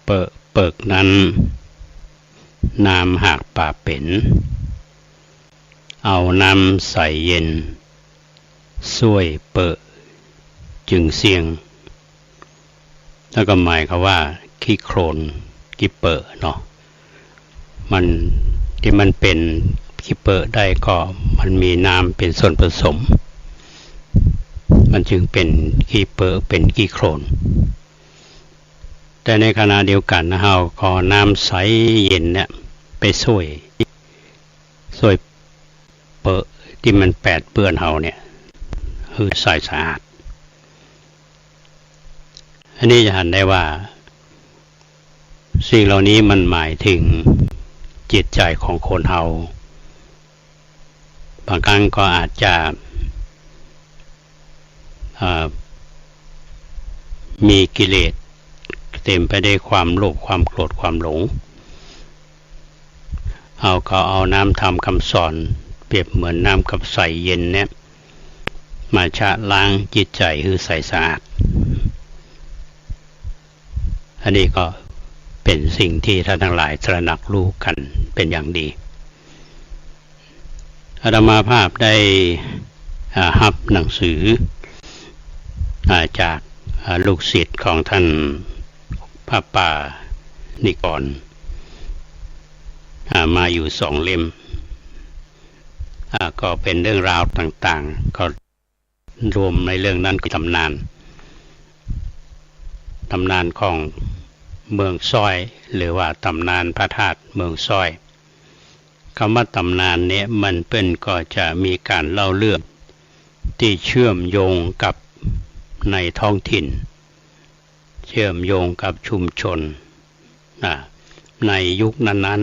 เปอะ เปิกนั้น น้ำหากปาเป๋น เอาน้ำใสเย็น ส้วยเปอะจึงเสี้ยง แล้วก็หมายความว่าขี้โคลน ขี้เปอะเนาะ มัน ที่มันเป๋นขี้เปอะได้ก็มันมีน้ำเป๋นส่วนผสม มันจึงเป๋นขี้เปอะ เป๋นขี้โคลน แต่ในขณะเดียวกั๋นนะ เฮาก็เอาน้ำใสเย็นเนี่ยไปส้วย ส้วยเปอะตี้มันแปดเปื้อนเฮาเนี่ย หื้อใสสะอาด อันนี้จะหันได้ว่า สิ่งเหล่านี้มันหมายถึงจิตใจ๋ของคนเฮา บางครั้งก็อาจจะ เอ่อ มีกิเลส เต๋มไปด้วยความโลภ ความโกรธ ความหลง เฮาก็เอาน้ำธรรมคำสอน เปรียบเหมือนน้ำใสเย็นเนี่ย มาชะล้างจิตใจ๋หื้อใสสะอาด อันนี้ก็เป๋นสิ่งที่ท่านทั้งหลายตระหนักฮู้กั๋นเป๋นอย่างดี อาตมาภาพได้ อ่า ฮับหนังสือ อ่า จาก อ่า ลูกศิษย์ของท่านพระป่านิกร อ่า มาอยู่สองเล่ม อ่า ก็เป๋นเรื่องราวต่างๆ ก็ รวมในเรื่องนั้นคือต๋ำนาน ต๋ำนานของเมืองซ้อย หรือว่าต๋ำนานพระธาตุเมืองซ้อย กำว่าต๋ำนานเนี่ยมันเปิ้นก็จะมีก๋านเล่าเรื่องตี้เชื่อมโยงกับในท้องถิ่น เชื่อมโยงกับชุมชน อ่า ในยุคนั้น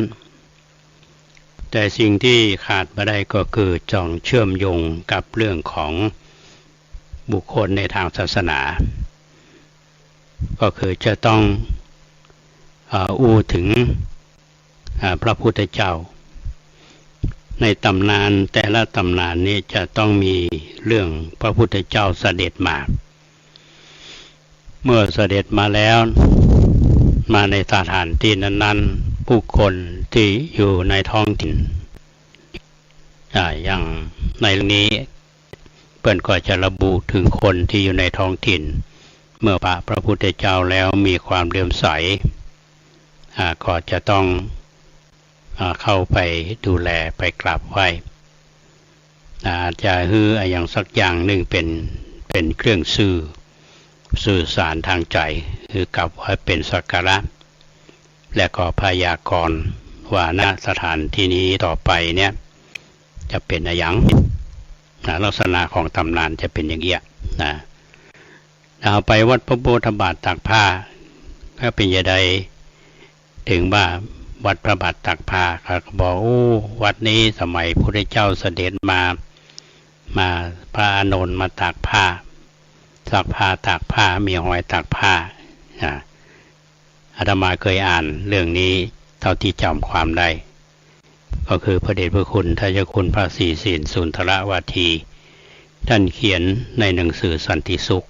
ๆ แต่สิ่งตี้ขาดบ่ได้ก็คือต้องเชื่อมโยงกับเรื่องของบุคคลในทางศาสนา ก็คือจะต้อง เอ่อ อู้ถึง อ่า พระพุทธเจ้า ในต๋ำนานแต่ละต๋ำนานนี้จะต้องมีเรื่องพระพุทธเจ้าเสด็จมา เมื่อเสด็จมาแล้ว มาในสถานตี้นั้นๆ ผู้คนตี้อยู่ในท้องถิ่น อ่า อย่างในเรื่องนี้ เปิ้นก็จะระบุถึงคนตี้อยู่ในท้องถิ่น เมื่อปะพระพุทธเจ้าแล้วมีความเลื่อมใส อ่า ก็จะต้อง อ่า เข้าไปดูแล ไปกราบไหว้ อ่า อาจจะหื้ออะหยังสักอย่างนึ่งเป๋น เป๋นเครื่องสื่อ สื่อสารทางใจ๋ หื้อกราบไหว้เป๋นสักการะ และก็พยากรณ์ว่า ณ สถานที่นี้ต่อไปเนี่ย จะเป๋นอะหยัง นะ ลักษณะของต๋ำนานจะเป๋นอย่างเอี้ย นะ เอาไปวัดพระพุทธบาทตากผ้า ก็เป๋นจะใด เถิงว่าวัดพระบาทตากผ้า เขาก็บอก โอ้ วัดนี้สมัยพระพุทธเจ้าเสด็จมา มา พระอานนท์มาตากผ้า ซักผ้าตากผ้า มีฮอยตากผ้า นะ อาตมาเคยอ่านเรื่องนี้เท่าที่จ๋ำความได้ ก็คือพระเดชพระคุณ ท่านเจ้าคุณพระศรีศีลสุนทรวาที ท่านเขียนในหนังสือสันติสุข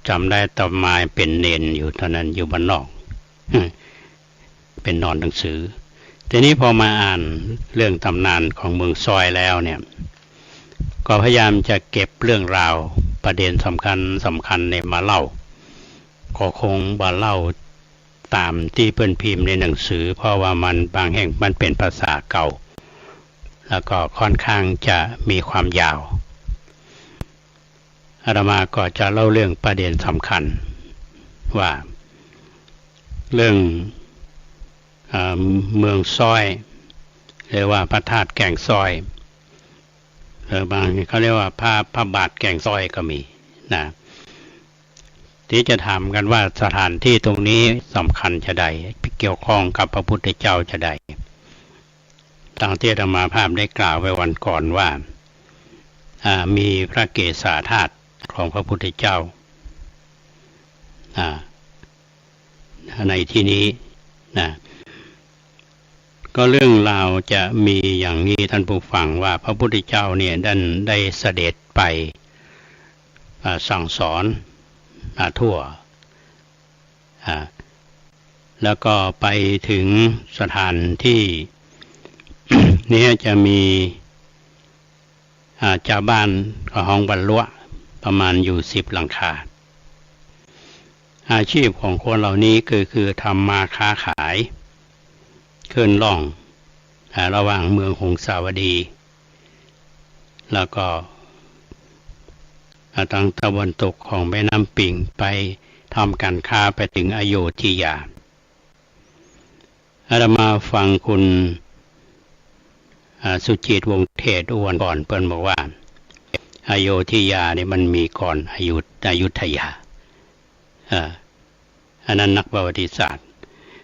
จ๋ำได้อาตมาเป๋นเณรอยู่ต๋อนนั้นอยู่บ้านนอก เป๋นหนอนหนังสือ ทีนี้พอมาอ่านเรื่องต๋ำนานของเมืองซ้อยแล้วเนี่ย ก็พยายามจะเก็บเรื่องราวประเด็นสำคัญสำคัญเนี่ยมาเล่า ก็คงบ่เล่าต๋ามตี้เปิ้นพิมพ์ในหนังสือ เพราะว่ามันบางแห่งมันเป๋นภาษาเก่า แล้วก็ค่อนข้างจะมีความยาว อาตมาก็จะเล่าเรื่องประเด็นสำคัญว่า เรื่อง เอ่อ เมืองซ้อย หรือว่าพระธาตุแก่งซ้อย หรือบางเขาเรียกว่าพระ พระบาทแก่งซ้อยก็มีนะ ตี้จะถามกั๋นว่าสถานที่ตรงนี้สำคัญจะใด เกี่ยวข้องกับพระพุทธเจ้าจะใด ดังตี้อาตมาภาพได้กล่าวไว้วันก่อนว่า อ่า มีพระเกศาธาตุของพระพุทธเจ้า อ่า ในที่นี้นะ ก็เรื่องราวจะมีอย่างนี้ท่านผู้ฟัง ว่าพระพุทธเจ้าเนี่ยท่านได้เสด็จไป อ่า สั่งสอน อ่า ทั่ว อ่า แล้วก็ไปถึงสถานที่ เนี้ยจะมี อ่า จาวบ้านเขาฮ้องว่าลัวะ ประมาณอยู่สิบหลังคา อาชีพของคนเหล่านี้ก็คือทำมาค้าขาย เคลื่อนล่อง อ่า ระหว่างเมืองหงสาวดี แล้วก็ อ่า ตางตะวันตกของแม่น้ำปิง ไปทำการค้าไปถึงอโยธยา อาตมาฟังคุณ อ่า สุจิต วงศ์เทศน์ วันก่อน เปิ้นบอกว่า อโยธยานี่มันมีก่อนอยุธ อยุธยา อ่า อันนั้นนักประวัติศาสตร์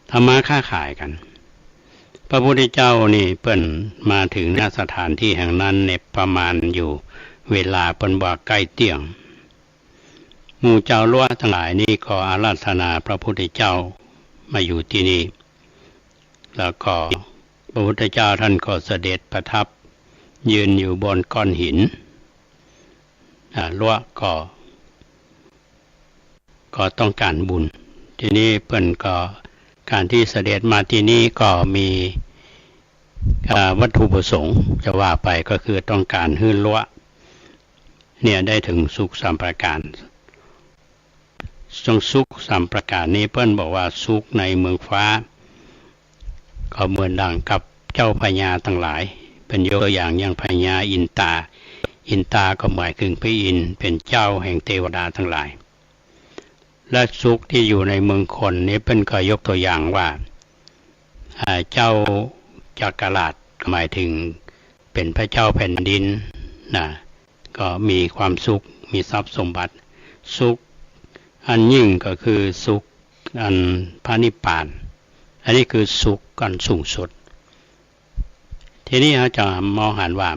ทำมาค้าขายกั๋น พระพุทธเจ้านี่เปิ้นมาถึง ณ สถานที่แห่งนั้นเนี่ยประมาณอยู่เวลาเปิ้นว่าใก้เตี้ยง หมู่จาวลัวะตังหลายนี่ก็อาราธนาพระพุทธเจ้ามาอยู่ตี้นี่ แล้วก็พระพุทธเจ้าท่านก็เสด็จประทับยืนอยู่บนก้อนหิน อ่า ลัวะก็ ก็ต้องก๋านบุญ ทีนี้เปิ้นก็ ก๋านตี้เสด็จมาตี้นี่ก็มี อ่า วัตถุประสงค์จะว่าไปก็คือต้องก๋านหื้อลัวะเนี่ยได้เถิงสุขสามประก๋าน ซึ่งสุขสามประก๋านนี้เปิ้นบอกว่าสุขในเมืองฟ้า ก็เหมือนดังกับเจ้าพญาตังหลาย เปิ้นยกตัวอย่างอย่างพญาอินตา อินตาก็หมายเถิงพระอินทร์ เป๋นเจ้าแห่งเตวดาตังหลาย และสุขตี้อยู่ในเมืองคนนี้เปิ้นก็ยกตัวอย่างว่า อ่า เจ้าจักราช หมายเถิงเป๋นพระเจ้าแผ่นดินนะ ก็มีความสุข มีทรัพย์สมบัติ สุขอันยิ่งก็คือสุขอันพระนิพพาน อันนี้คือสุขอันสูงสุด ทีนี้เฮาจะมองหันว่า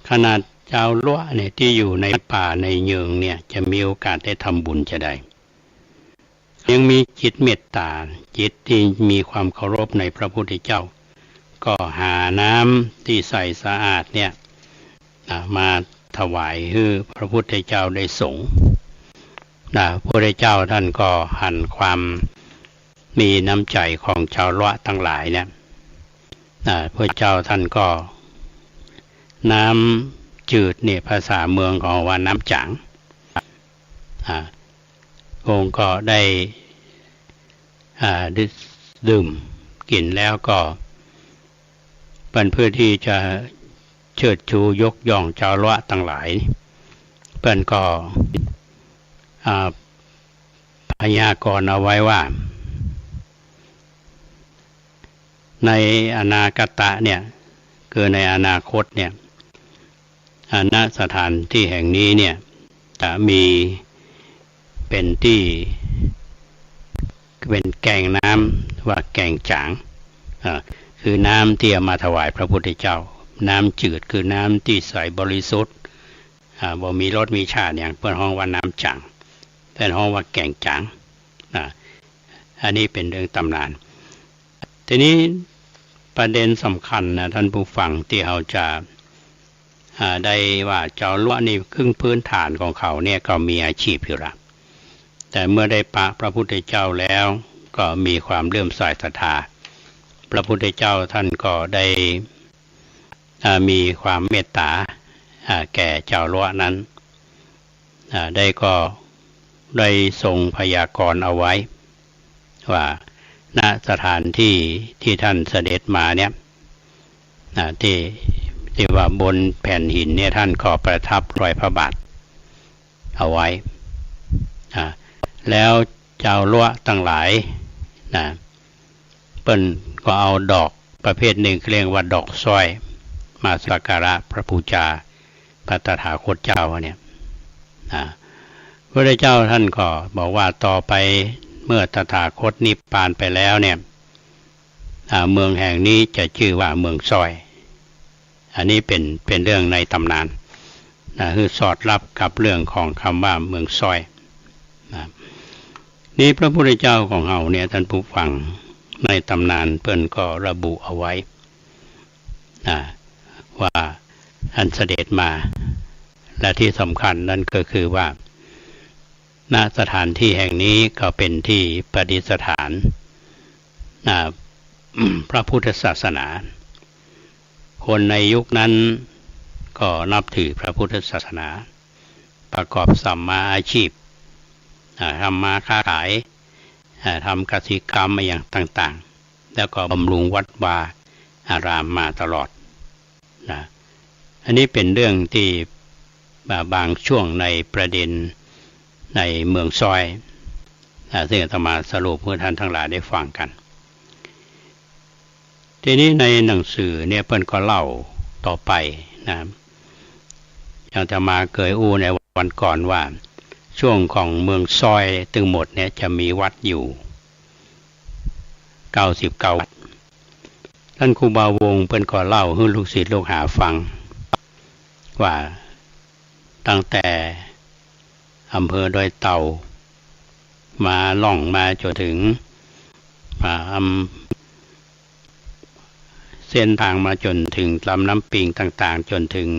ขนาดจาวลัวะเนี่ยตี้อยู่ในป่าในเยิงเนี่ย จะมีโอกาสได้ทำบุญจะใด ยังมีจิตเมตต๋า จิตตี้มีความเคารพในพระพุทธเจ้า ก็หาน้ำตี้ใสสะอาดเนี่ย นะ มาถวายหื้อพระพุทธเจ้าได้สรง นะ พระพุทธเจ้าท่านก็หันความมีน้ำใจ๋ของจาวลัวะตังหลายเนี่ย นะ พระเจ้าท่านก็ น้ำจืดเนี่ยภาษาเมืองเขาว่าน้ำจ๋าง อ่า พระองค์ก็ได้ อ่า ได้ดื่มกิ๋นแล้วก็ เปิ้นเพื่อตี้จะเชิดชูยกย่องจาวลัวะตังหลาย เปิ้นก็ อ่า พยากรณ์เอาไว้ว่า ในอนากตะเนี่ย คือในอนาคตเนี่ย อ่า ณ สถานที่แห่งนี้เนี่ย จะมีเป๋นตี้ เป๋นแก่งน้ำ ว่าแก่งจ๋าง อ่า คือน้ำตี้เอามาถวายพระพุทธเจ้า น้ำจืด คือน้ำตี้ใสบริสุทธิ์ อ่า บ่มีรสมีชาติหยัง เปิ้นฮ้องว่าน้ำจ๋าง เปิ้นฮ้องว่าแก่งจ๋าง อ่า อันนี้เป๋นเรื่องต๋ำนาน ทีนี้ประเด็นสำคัญนะท่านผู้ฟัง ตี้เฮาจะ อ่า ได้ว่าจาวลัวะนี่ ครึ่งพื้นฐานของเขาเนี่ยก็มีอาชีพอยู่ละ แต่เมื่อได้ปะพระพุทธเจ้าแล้ว ก็มีความเลื่อมใสศรัทธา พระพุทธเจ้าท่านก็ได้ อ่า มีความเมตต๋า อ่า แก่จาวลัวะนั้น อ่า ได้ก็ได้ทรงพยากรณ์เอาไว้ ว่า ณ สถานที่ตี้ท่านเสด็จมาเนี่ย อ่า ตี้ ตี้ว่าบนแผ่นหินเนี่ย ท่านก็ประทับรอยพระบาทเอาไว้ อ่า แล้วจาวลัวะตังหลายนะ เปิ้นก็เอาดอกประเภทนึ่ง เรียกว่าดอกสร้อย มาสักการะพระบูชาพระตถาคตเจ้าเนี่ย อ่า พระพุทธเจ้าท่านก็บอกว่าต่อไปเมื่อตถาคตนิพพานไปแล้วเนี่ย อ่า เมืองแห่งนี้จะจื้อว่าเมืองสร้อย อันนี้เป๋น เป๋นเรื่องในต๋ำนานนะ คือสอดรับกับเรื่องของกำว่าเมืองสร้อยนะ นี่พระพุทธเจ้าของเฮาเนี่ยท่านผู้ฟัง ในต๋ำนานเปิ้นก็ระบุเอาไว้นะ ว่าท่านเสด็จมา และที่สำคัญนั้นก็คือว่า ณ สถานที่แห่งนี้ก็เป๋นตี้ประดิษฐาน อ่า พระพุทธศาสนา คนในยุคนั้นก็นับถือพระพุทธศาสนา ประกอบสัมมาอาชีพ อ่า ทำมาค้าขาย อ่า ทำกสิกรรมอะหยังต่างๆ แล้วก็บำรุงวัดวาอารามมาตลอดนะ อันนี้เป๋นเรื่องตี้ อ่า บางช่วงในประเด็นในเมืองสร้อย อ่า ซึ่งอาตมาสรุปหื้อท่านตังหลายได้ฟังกั๋น ทีนี้ในหนังสือเนี่ยเปิ้นก็เล่าต่อไปนะ อย่างอาตมาเกยอู้ในวันก่อนว่า ช่วงของเมืองสร้อยตึงหมดเนี่ยจะมีวัดอยู่ เก้าสิบเก้าวัด ท่านครูบาวงศ์เปิ้นก็เล่าหื้อลูกศิษย์ลูกหาฟัง ว่าตั้งแต่อำเภอดอยเต่า มาล่องมาจ๋นถึง อ่า อำ เส้นตางมาจ๋นถึงลำน้ำปิงต่างๆ จ๋นถึง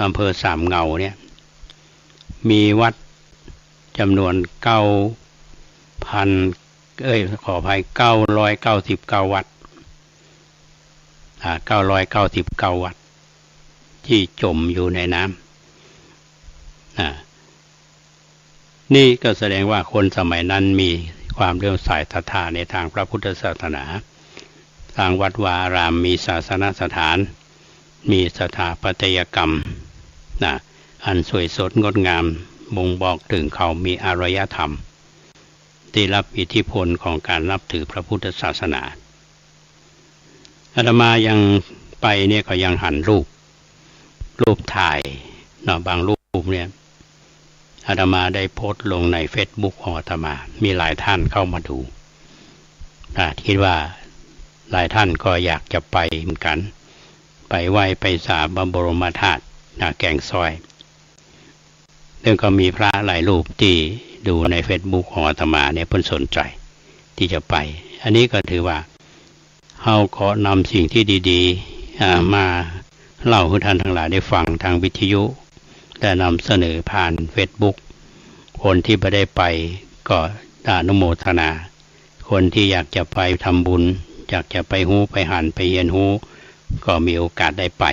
อำเภอสามเหงาเนี่ย มีวัดจ๋ำนวนเก้าพัน เอ้ย ขออภัย เก้าร้อยเก้าสิบเก้าวัด อ่า เก้าร้อยเก้าสิบเก้าวัด ตี้จมอยู่ในน้ำ อ่า นี่ก็แสดงว่าคนสมัยนั้นมีความเลื่อมใสศรัทธาในตางพระพุทธศาสนา สร้างวัดวาอาราม มีศาสนสถาน มีสถาปัตยกรรม นะ อันสวยสดงดงาม บ่งบอกเถิงเขามีอารยธรรม ได้รับอิทธิพลของการนับถือพระพุทธศาสนา อาตมายังไปเนี่ยก็ยังหันรูป รูปถ่ายเนาะ บางรูปเนี่ย อาตมาได้โพสต์ลงในเฟซบุ๊กของอาตมา มีหลายท่านเข้ามาดู อ่า คิดว่าหลายท่านก็อยากจะไปเหมือนกั๋น ไปไหว้ไปสาพระบรมธาตุ นะ แก่งสร้อย ซึ่งก็มีพระหลายรูปตี้ดูในเฟซบุ๊กของอาตมาเนี่ย เปิ้นสนใจ๋ตี้จะไป อันนี้ก็ถือว่า เฮาก็นำสิ่งตี้ดีๆ อ่า มาเล่าหื้อท่านตังหลายได้ฟังตางวิทยุ และนำเสนอผ่านเฟซบุ๊ก คนตี้บ่ได้ไปก็อนุโมทนา คนตี้อยากจะไปทำบุญ อยากจะไปฮู้ ไปหัน ไปเฮียนฮู้ ก็มีโอกาสได้ไป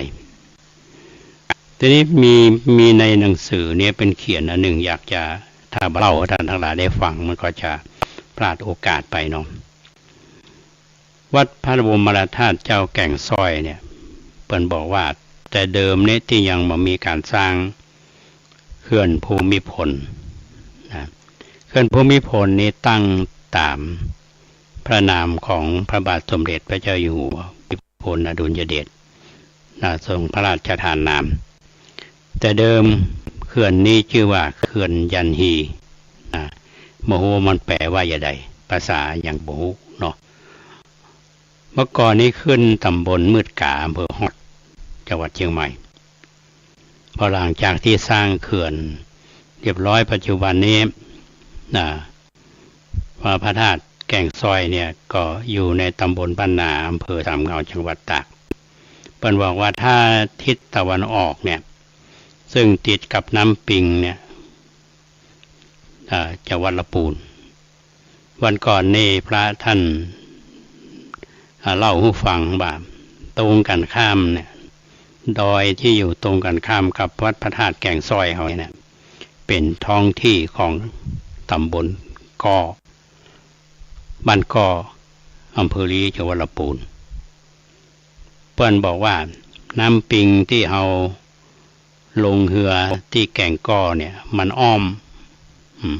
ทีนี้มี มีในหนังสือเนี่ยเปิ้นเขียนอันนึ่ง อยากจะ ถ้าบ่เล่าหื้อท่านตังหลายได้ฟัง มันก็จะพลาดโอกาสไปเนาะ วัดพระบรมธาตุเจ้าแก่งสร้อยเนี่ย เปิ้นบอกว่าแต่เดิมเนี่ยตี้ยังบ่มีก๋านสร้างเขื่อนภูมิพลนะ เขื่อนภูมิพลนี่ตั้งต๋าม พระนามของพระบาทสมเด็จพระเจ้าอยู่หัวภูมิพลอดุลยเดช นะ ทรงพระราชทานนาม แต่เดิมเขื่อนนี้จื้อว่าเขื่อนยันฮี นะ บ่ฮู้มันแปลว่าจะใด ภาษายังบ่ฮู้เนาะ เมื่อก่อนนี้ขึ้นตำบลมืดก๋า อำเภอฮอด จังหวัดเชียงใหม่ พอหลังจากที่สร้างเขื่อนเรียบร้อยปัจจุบันนี้ นะ ว่าพระธาตุแก่งซอยเนี่ยก็อยู่ในตำบลบ้านนา อำเภอสามเงา จังหวัดตาก เปิ้นบอกว่าถ้าทิศตะวันออกเนี่ย ซึ่งติดกับน้ำปิงเนี่ย อ่า จังหวัดละปูน วันก่อนนี่พระท่าน อ่า เล่าหื้อฟังว่าตรงกันข้ามเนี่ย ดอยที่อยู่ตรงกันข้ามกับวัดพระธาตุแก่งซอยเฮาเนี่ย เป๋นท้องที่ของตำบลก้อ บ้านก้อ อำเภอลี จังหวัดละปูน เปิ้นบอกว่าน้ำปิงตี้เฮาลงเฮือตี้แก่งก้อเนี่ย มันอ้อม อืม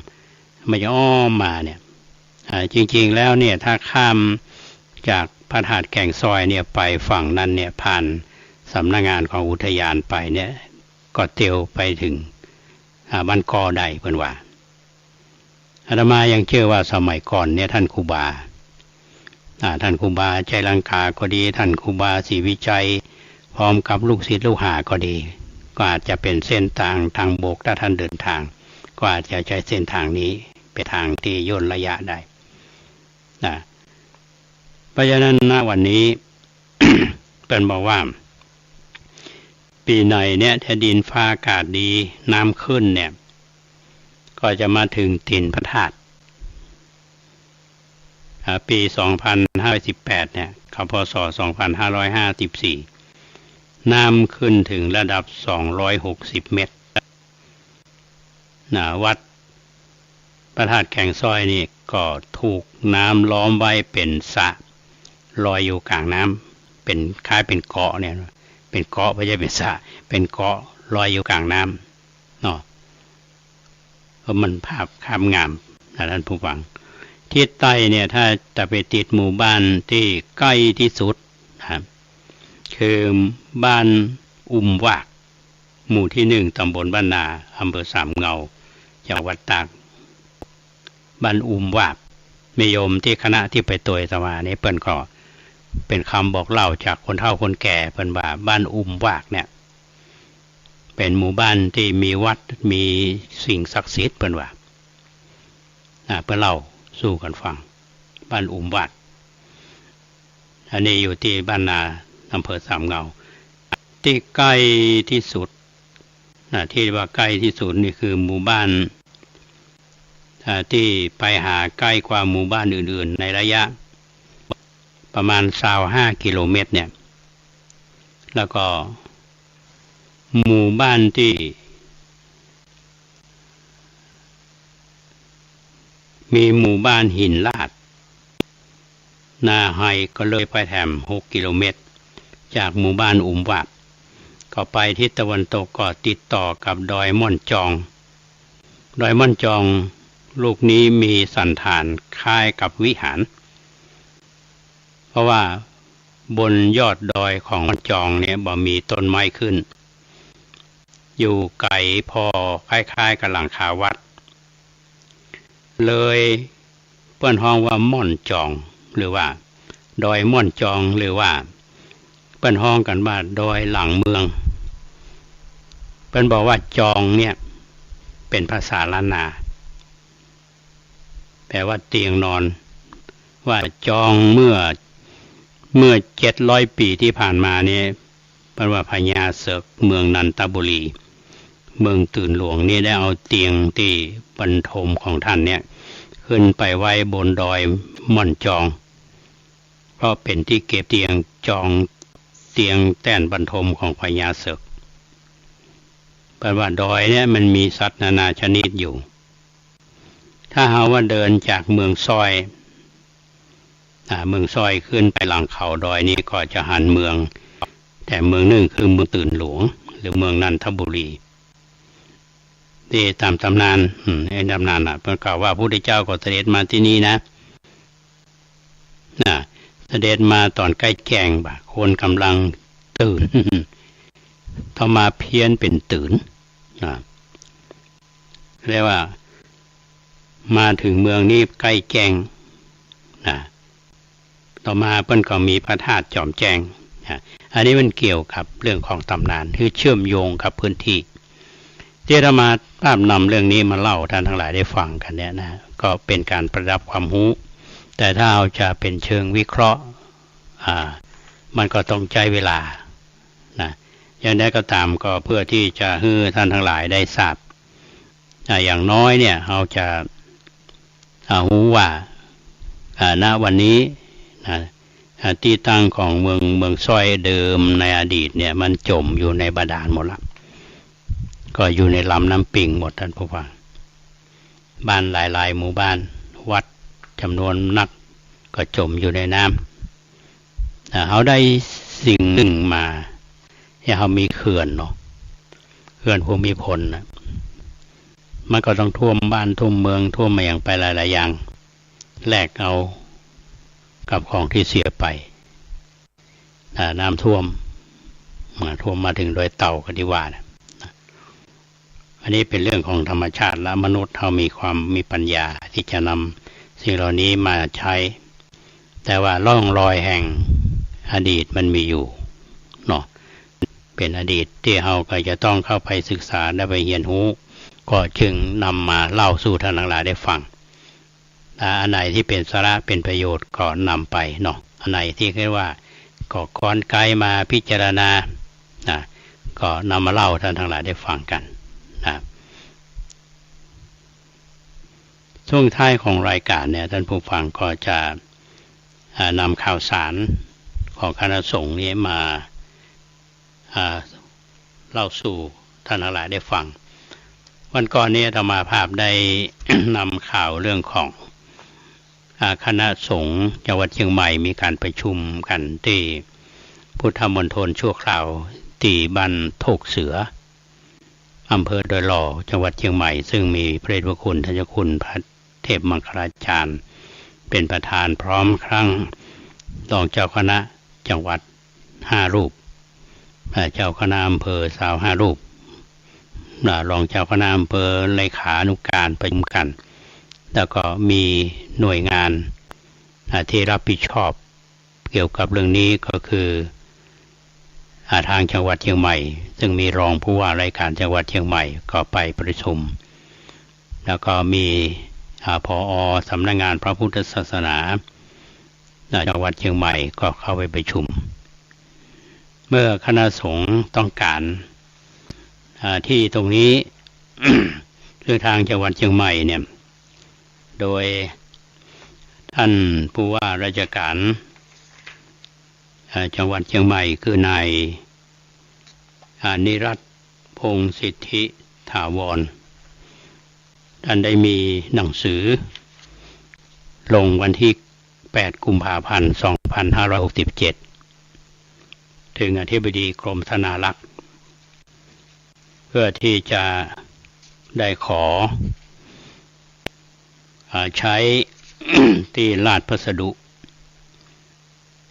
มันจะอ้อมมาเนี่ย อ่า จริงๆ แล้วเนี่ย ถ้าข้ามจากพระธาตุแก่งซอยเนี่ยไปฝั่งนั้นเนี่ย ผ่านสำนักงานของอุทยานไปเนี่ย ก็เตียวไปเถิง อ่า บ้านก้อได้ เปิ้นว่า อาตมายังเจื้อว่าสมัยก่อนเนี่ย ท่านครูบา อ่า ท่านครูบาไชยลังกาก็ดี ท่านครูบาศรีวิชัย พร้อมกับลูกศิษย์ลูกหาก็ดี ก็อาจจะเป๋นเส้นตางทางบก ถ้าท่านเดินทาง ก็อาจจะใจ๊เส้นตางนี้เป๋นตางตี้ย่นระยะได้ นะ เพราะฉะนั้น ณ วันนี้ เปิ้นบอกว่า ปี๋ไหนเนี่ย ถ้าดินฟ้าอากาศดี น้ำขึ้นเนี่ย ก็จะมาเถิงตี๋นพระธาตุ อ่า ปี๋สองพันห้าร้อยสิบแปดเนี่ย เข้า พ.ศ. สองพันห้าร้อยห้าสิบสี่ น้ำขึ้นเถิงระดับสองร้อยหกสิบเมตร นะ วัดพระธาตุแก่งซอยนี่ก็ถูกน้ำล้อมไว้เป๋นสระลอยอยู่ก๋างน้ำ เป๋นคล้ายเป๋นเกาะเนี่ย เป๋นเกาะ บ่ใจ้เป๋นสระ เป๋นเกาะลอยอยู่ก๋างน้ำเนาะ ก็มันภาพ ภาพงามนะท่านผู้ฟัง ทิศใต้เนี่ย ถ้าจะไปติดหมู่บ้านตี้ใก้ตี้สุดนะ คือบ้านอุมวาก หมู่ตี้หนึ่ง ตำบลบ้านนา อำเภอสามเงา จังหวัดตาก บ้านอุมวาก แม่โยมตี้คณะตี้ไปตวยอาตมานี่ เปิ้นก็เป๋นกำบอกเล่าจากคนเฒ่าคนแก่ เปิ้นว่าบ้านอุมวากเนี่ย เป๋นหมู่บ้านตี้มีวัด มีสิ่งศักดิ์สิทธิ์ เปิ้นว่า อ่า เปิ้นเล่าสู่กั๋นฟัง บ้านอุมวาก อันนี้อยู่ตี้บ้านนา อำเภอสามเงา ตี้ใก้ตี้สุด นะ ตี้ว่าใก้ตี้สุดนี่คือหมู่บ้าน อ่า ตี้ไปหาใก้กว่าหมู่บ้านอื่นๆ ในระยะประมาณซาวห้ากิโลเมตรเนี่ย แล้วก็หมู่บ้านตี้ มีหมู่บ้านหินลาด นาไฮก็เลยไปแถมหกกิโลเมตร จากหมู่บ้านอุมวาก ก็ไปทิศตะวันตกก็ติดต่อกับดอยม่อนจอง ดอยม่อนจองลูกนี้มีสันฐานคล้ายกับวิหาร เพราะว่าบนยอดดอยของม่อนจองเนี่ยบ่มีต้นไม้ขึ้น อยู่ไก๋พอคล้ายๆ กับหลังคาวัด เลยเปิ้นฮ้องว่าม่อนจอง หรือว่าดอยม่อนจอง หรือว่าเปิ้นฮ้องกั๋นว่าดอยหลังเมือง เปิ้นบอกว่าจองเนี่ยเป๋นภาษาล้านนา แปลว่าเตียงนอน ว่าจองเมื่อ เมื่อเจ็ดร้อยปี๋ตี้ผ่านมานี้ เปิ้นว่าพญาเสิกเมืองนันทบุรี เมืองตื่นหลวงนี่ได้เอาเตียงตี้บรรทมของต้านเนี่ย ขึ้นไปไว้บนดอยม่อนจอง เพราะเป๋นตี้เก็บเตียงจอง เตียงแต้นบรรทมของพญาเสิก เปิ้นว่าดอยเนี่ยมันมีสัตว์นานาชนิดอยู่ ถ้าเฮาว่าเดินจากเมืองซอย อ่า เมืองซอยขึ้นไปหลังเขาดอยนี่ก็จะหันเมือง แต่เมืองนึ่งคือเมืองตื่นหลวง หรือเมืองนันทบุรี ตี้ต๋ามต๋ำนาน อืม ไอ้ต๋ำนานน่ะ เปิ้นกล่าวว่าพระพุทธเจ้าก็เสด็จมาตี้นี่นะ นะ เสด็จมาต๋อนใก้แจ้งบ่า คนก่ำลังตื่น อาตมาเพี้ยนเป๋นตื่น นะ เรียกว่า มาเถิงเมืองนี้ใก้แจ้ง นะ ต่อมาเปิ้นก็มีพระธาตุจอมแจ้ง นะ อันนี้มันเกี่ยวกับเรื่องของต๋ำนาน คือเชื่อมโยงกับพื้นที่ ตี้อาตมาภาพนำเรื่องนี้มาเล่าท่านตังหลายได้ฟังกั๋นเนี่ยนะ ก็เป๋นก๋านประดับความฮู้ แต่ถ้าเอาจะเป๋นเชิงวิเคราะห์ อ่า มันก็ต้องใจ๊เวลา นะ อย่างใดก็ต๋ามก็เพื่อตี้จะหื้อท่านตังหลายได้ทราบ อ่า อย่างน้อยเนี่ย เฮาจะ อ่า ฮู้ว่า อ่า ณ วันนี้ นะ อ่า ตี้ตั้งของเมือง เมืองซ้อยเดิมในอดีตเนี่ย มันจ๋มอยู่ในบาดาลหมดละ ก็อยู่ในลำน้ำปิงหมด ท่านผู้ฟัง บ้านหลายๆ หมู่บ้าน วัดจ๋ำนวนนัก ก็จ๋มอยู่ในน้ำ อ่า เฮาได้สิ่งหนึ่งมา อย่างเฮามีเขื่อนเนาะ เขื่อนภูมิพลน่ะ มันก็ต้องท่วมบ้านท่วมเมือง ท่วมอะหยังไปหลายๆ อย่าง แลกเอากับของตี้เสียไป อ่า น้ำท่วม มาท่วมมาเถิงดอยเต่ากั๋นดีกว่านะ อันนี้เป๋นเรื่องของธรรมชาติ และมนุษย์เฮามีความ มีปัญญาตี้จะนำสิ่งเหล่านี้มาใจ๊ แต่ว่าร่องรอยแห่งอดีตมันมีอยู่เนาะ เป๋นอดีตตี้เฮาก็จะต้องเข้าไปศึกษาและไปเฮียนฮู้ ก็จึงนำมาเล่าสู่ท่านตังหลายได้ฟัง อ่า อันไหนตี้เป๋นสาระเป๋นประโยชน์ก็นำไปเนาะ อันไหนตี้เรียกว่า ก็ค้อนไกลมาพิจารณา นะ ก็นำมาเล่าท่านตังหลายได้ฟังกั๋น นะ ช่วงท้ายของรายการเนี่ย ท่านผู้ฟังก็จะ อ่า นำข่าวสารของคณะสงฆ์นี้มา อ่า เล่าสู่ท่านตังหลายได้ฟัง วันก่อนนี้อาตมาภาพได้ นำข่าวเรื่องของ อ่า คณะสงฆ์จังหวัดเชียงใหม่มีก๋านประชุมกั๋นตี้พุทธมณฑลชั่วคราวตี้บ้านโทกเสือ อำเภอดอยหล่อ จังหวัดเชียงใหม่ ซึ่งมีพระเดชพระคุณท่านเจ้าคุณพระเทพมังคลาจารย์ เป๋นประธาน พร้อมคณะรองเจ้าคณะจังหวัดห้ารูป อ่า เจ้าคณะอำเภอซาวห้ารูป อ่า รองเจ้าคณะอำเภอ เลขานุการประชุมกั๋น แล้วก็มีหน่วยงาน อ่า ตี้รับผิดชอบ เกี่ยวกับเรื่องนี้ก็คือ อ่า ทางจังหวัดเชียงใหม่ ซึ่งมีรองผู้ว่าราชการจังหวัดเชียงใหม่ก็ไปประชุม แล้วก็มี อ่า ผอ.สำนักงานพระพุทธศาสนา อ่า จังหวัดเชียงใหม่ก็เข้าไปประชุม เมื่อคณะสงฆ์ต้องการ อ่า ที่ตรงนี้ คือทางจังหวัดเชียงใหม่เนี่ย โดยท่านผู้ว่าราชการ อ่า จังหวัดเชียงใหม่ คือนาย อ่า นิรัตน์ พงษ์สิทธิถาวร ท่านได้มีหนังสือ ลงวันที่แปดกุมภาพันธ์สองพันห้าร้อยหกสิบเจ็ด เถิงอธิบดีกรมธนารักษ์ เพื่อตี้จะได้ขอ อ่า ใช้ ตี้ราชพัสดุ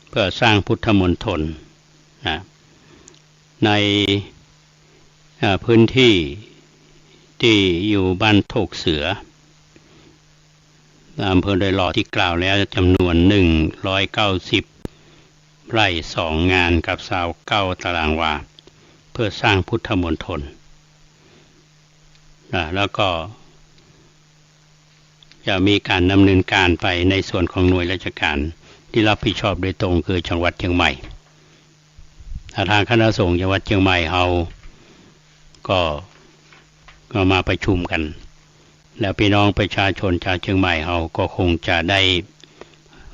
เพื่อสร้างพุทธมณฑล นะ ใน อ่า พื้นที่ตี้อยู่บ้านโทกเสือ อำเภอดอยหล่อตี้กล่าวแล้ว จ๋ำนวนหนึ่งร้อยเก้าสิบไร่ สองงาน กับซาวเก้าตารางวา เพื่อสร้างพุทธมณฑล นะ แล้วก็ จะมีก๋านดำเนินก๋านไปในส่วนของหน่วยราชการตี้รับผิดชอบโดยตรง คือจังหวัดเชียงใหม่ อ่า ทางคณะสงฆ์จังหวัดเชียงใหม่เฮาก็ ก็มาประชุมกั๋น แล้วพี่น้องประชาชนชาวเชียงใหม่เฮาก็คงจะได้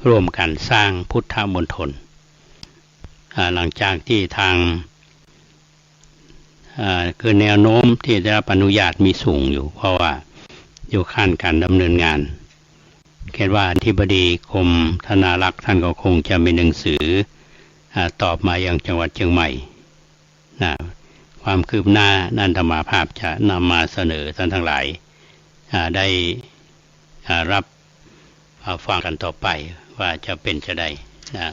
ร่วมกั๋นสร้างพุทธมณฑล อ่า หลังจากตี้ทาง อ่า คือแนวโน้มตี้ได้รับอนุญาตมีสูงอยู่ เพราะว่าอยู่ขั้นก๋านดำเนินงาน คิดว่าอธิบดีกรมธนารักษ์ท่านก็คงจะมีหนังสือ อ่า ตอบมายังจังหวัดเชียงใหม่ นะ ความคืบหน้านั้นอาตมาภาพจะนำมาเสนอท่านตังหลาย อ่า ได้ อ่า รับ อ่า ฟังกั๋นต่อไป ว่าจะเป๋นจาใดนะ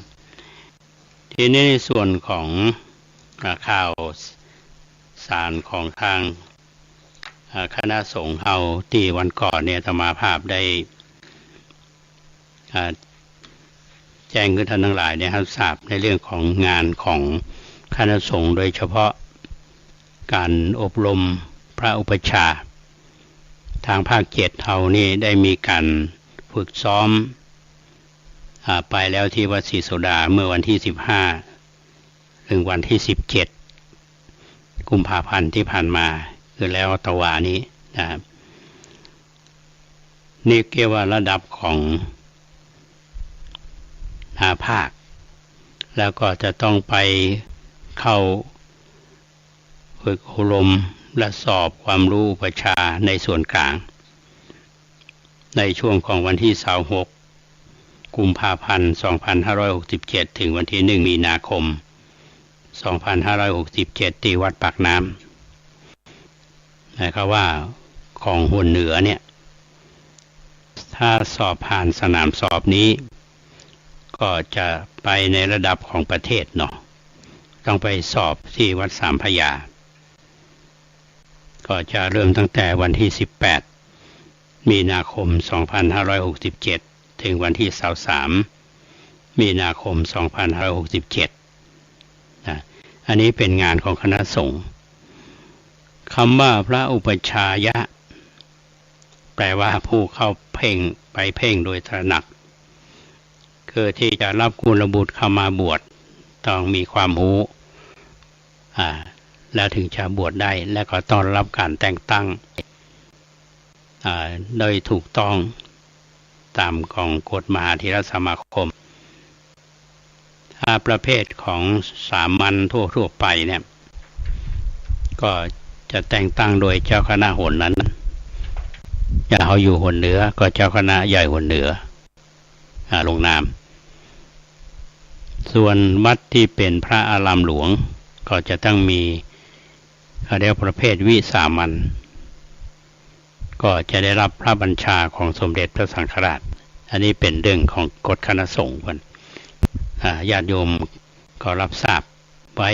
ทีนี้ในส่วนของ อ่า ข่าวสารของตาง อ่า คณะสงฆ์เฮา ตี้วันก่อนเนี่ยอาตมาภาพได้ อ่า แจ้งหื้อต้านตังหลายได้ฮับทราบในเรื่องของงานของคณะสงฆ์ โดยเฉพาะก๋านอบรมพระอุปัชฌาย์ ตางภาคเจ็ดเฮานี่ได้มีก๋านฝึกซ้อม อ่า ไปแล้วตี้วัดศรีโสดาเมื่อวันตี้สิบห้า เถิงวันตี้สิบเจ็ด กุมภาพันธ์ตี้ผ่านมา คือแล้วตะวานี้นะครับ นี่เรียกว่าระดับของ อ่า ภาค แล้วก็จะต้องไปเข้าฝึกอบรมและสอบความรู้อุปัชฌาย์ในส่วนกลาง ในช่วงของวันตี้ซาวหก กุมภาพันธ์ สองพันห้าร้อยหกสิบเจ็ด เถิงวันตี้หนึ่ง มีนาคม สองพันห้าร้อยหกสิบเจ็ด ตี้วัดปากน้ำ นะครับ ว่าของหนเหนือเนี่ย ถ้าสอบผ่านสนามสอบนี้ ก็จะไปในระดับของประเทศเนาะ ต้องไปสอบตี้วัดสามพระยา ก็จะเริ่มตั้งแต่วันตี้สิบแปด มีนาคม สองพันห้าร้อยหกสิบเจ็ด เถิงวันตี้ซาวสาม มีนาคม สองพันห้าร้อยหกสิบเจ็ด นะ อันนี้เป๋นงานของคณะสงฆ์ กำว่าพระอุปัชฌายะ แปลว่าผู้เข้าเพ่ง ไปเพ่งโดยตระหนัก คือตี้จะรับกุลบุตรเข้ามาบวช ต้องมีความฮู้ อ่า แล้วเถิงจะบวชได้ แล้วก็ต้องรับก๋านแต่งตั้ง อ่า โดยถูกต้องต๋ามของกฎมหาเถรสมาคม อ่า ประเภทของสามัญทั่วๆ ไปเนี่ย ก็จะแต่งตั้งโดยเจ้าคณะหนนั้น อย่างเฮาอยู่หนเหนือ ก็เจ้าคณะใหญ่หนเหนือ อ่า ลงนาม ส่วนวัดตี้เป๋นพระอารามหลวง ก็จะต้องมี เขาเรียกประเภทวิสามัญ ก็จะได้รับพระบัญชาของสมเด็จพระสังฆราช อันนี้เป๋นเรื่องของกฎคณะสงฆ์เปิ้น อ่า ญาติโยมก็รับทราบไว้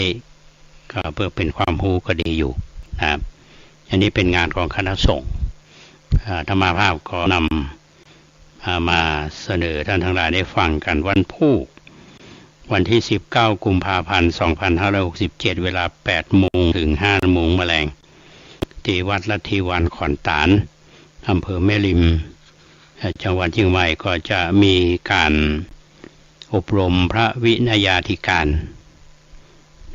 ก็เพื่อเป๋นความฮู้ก็ดีอยู่นะครับ อันนี้เป๋นงานของคณะสงฆ์ อ่า อาตมาภาพก็นำ อ่า มาเสนอต้านตังหลายได้ฟังกั๋น วันพูก วันตี้สิบเก้า กุมภาพันธ์ สองพันห้าร้อยหกสิบเจ็ด เวลาแปดโมงเถิงห้าโมงแมลง ตี้วัดลัทธิวานขอนตาล อำเภอแม่ริม เอ่อ จังหวัดเจียงใหม่ ก็จะมีก๋านอบรมพระวินยาธิการ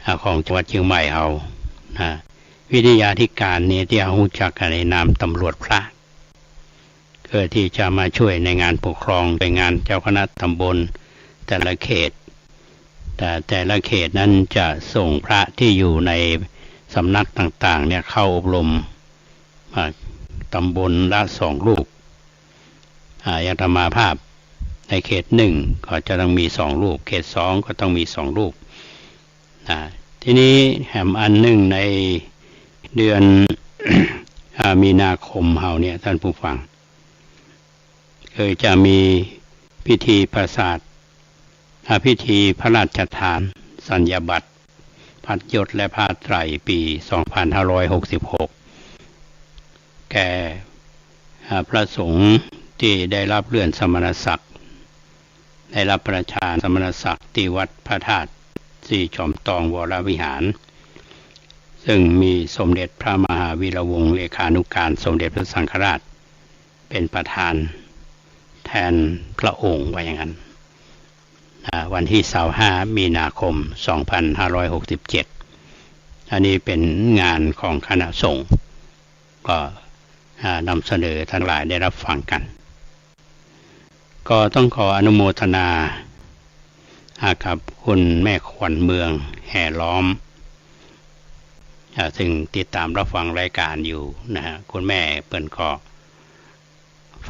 อ่า ของจังหวัดเจียงใหม่เฮา นะ วินยาธิการนี่ตี้เฮาฮู้จักกั๋นในนามตำรวจพระ เพื่อตี้จะมาช่วยในงานปกครอง ในงานเจ้าคณะตำบลแต่ละเขต แต่แต่ละเขตนั้นจะส่งพระตี้อยู่ในสำนักต่างๆ เนี่ยเข้าอบรม อ่า ตำบลละสองรูป อ่า อย่างอาตมาภาพในเขตหนึ่งก็จะต้องมีสองรูป เขตสองก็ต้องมีสองรูป อ่า ทีนี้แหมอันหนึ่งในเดือน อ่า มีนาคมเฮาเนี่ย ท่านผู้ฟัง คือจะมีพิธีประสาท อ่า พิธีพระราชทานสัญญาบัตรพัดยศและผ้าไตรปีสองพันห้าร้อยหกสิบหก แก่ อ่า พระสงฆ์ตี้ได้รับเลื่อนสมณศักดิ์ ได้รับพระราชทานสมณศักดิ์ตี้วัดพระธาตุศรีจอมตองวรวิหาร ซึ่งมีสมเด็จพระมหาวีระวงศ์เลขานุการสมเด็จพระสังฆราช เป๋นประธานแทนพระองค์ ว่าอย่างนั้น อ่า วันตี้ซาวห้า มีนาคม สองพันห้าร้อยหกสิบเจ็ด อันนี้เป๋นงานของคณะสงฆ์ ก็ อ่า นำเสนอตังหลายได้รับฟังกั๋น ก็ต้องขออนุโมทนา อ่า กับคุณแม่ขวัญเมืองแห่ล้อม อ่า ซึ่งติดตามรับฟังรายการอยู่นะฮะ คุณแม่เปิ้นก็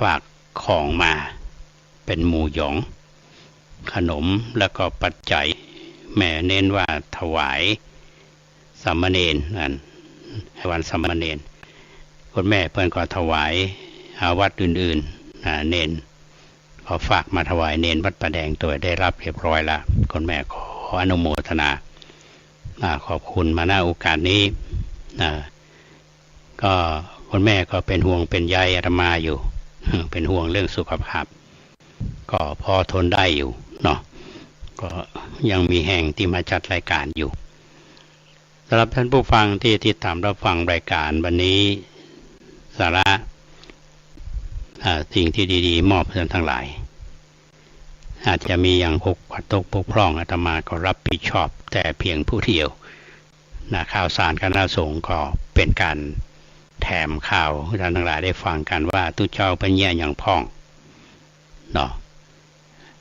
ฝากของมาเป๋นหมูหยอง ขนม แล้วก็ปัจจัย แม่เน้นว่าถวายสามเณร อัน ให้วันสามเณร คุณแม่เปิ้นก็ถวาย อ่า วัดอื่นๆ อ่า เณร ก็ฝากมาถวายเณรวัดป่าแดงโตยได้รับเรียบร้อยละ คุณแม่ขออนุโมทนา อ่า ขอบคุณมา ณ โอกาสนี้ อ่า ก็คุณแม่ก็เป็นห่วงเป็นใยอาตมาอยู่ เป็นห่วงเรื่องสุขภาพ ก็พอทนได้อยู่เนาะ ก็ยังมีแฮงตี้มาจัดรายการอยู่ สำหรับท่านผู้ฟังที่ติดตามรับฟังรายการวันนี้ สาระ อ่า สิ่งที่ดีๆ มอบให้ท่านทั้งหลาย อาจจะมีอย่างบกพร่อง อาตมาก็รับผิดชอบแต่เพียงผู้เดียวนะ ข่าวสารคณะสงฆ์ก็เป็นการแถมข่าวให้ท่านทั้งหลายได้ฟังกันว่าตุ๊เจ้าเปิ้นเยียะหยังพ่องเนาะ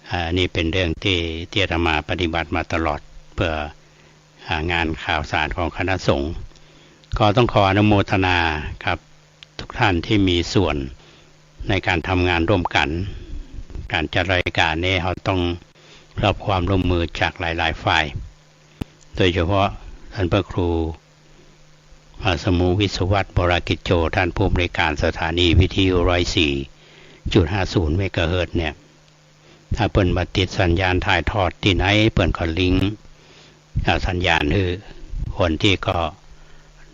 อ่า นี่เป็นเรื่องที่ ที่อาตมาปฏิบัติมาตลอด เพื่อ อ่า งานข่าวสารของคณะสงฆ์ ก็ต้องขออนุโมทนากับทุกท่านที่มีส่วนในการทำงานร่วมกัน การจัดรายการนี้เราต้องรับความร่วมมือจากหลายๆ ฝ่าย โดยเฉพาะท่านพระครู อ่า สมุห์ วิศวัตร วรกิจโจ ท่านผู้อำนวยการสถานีวิทยุ ร้อยสี่จุดห้าศูนย์ เมกะเฮิรตซ์เนี่ย ถ้าเปิ้นบ่ติดสัญญาณถ่ายทอดตี้ไหน เปิ้นก็ลิงก์ อ่า สัญญาณหื้อ คนตี้ก็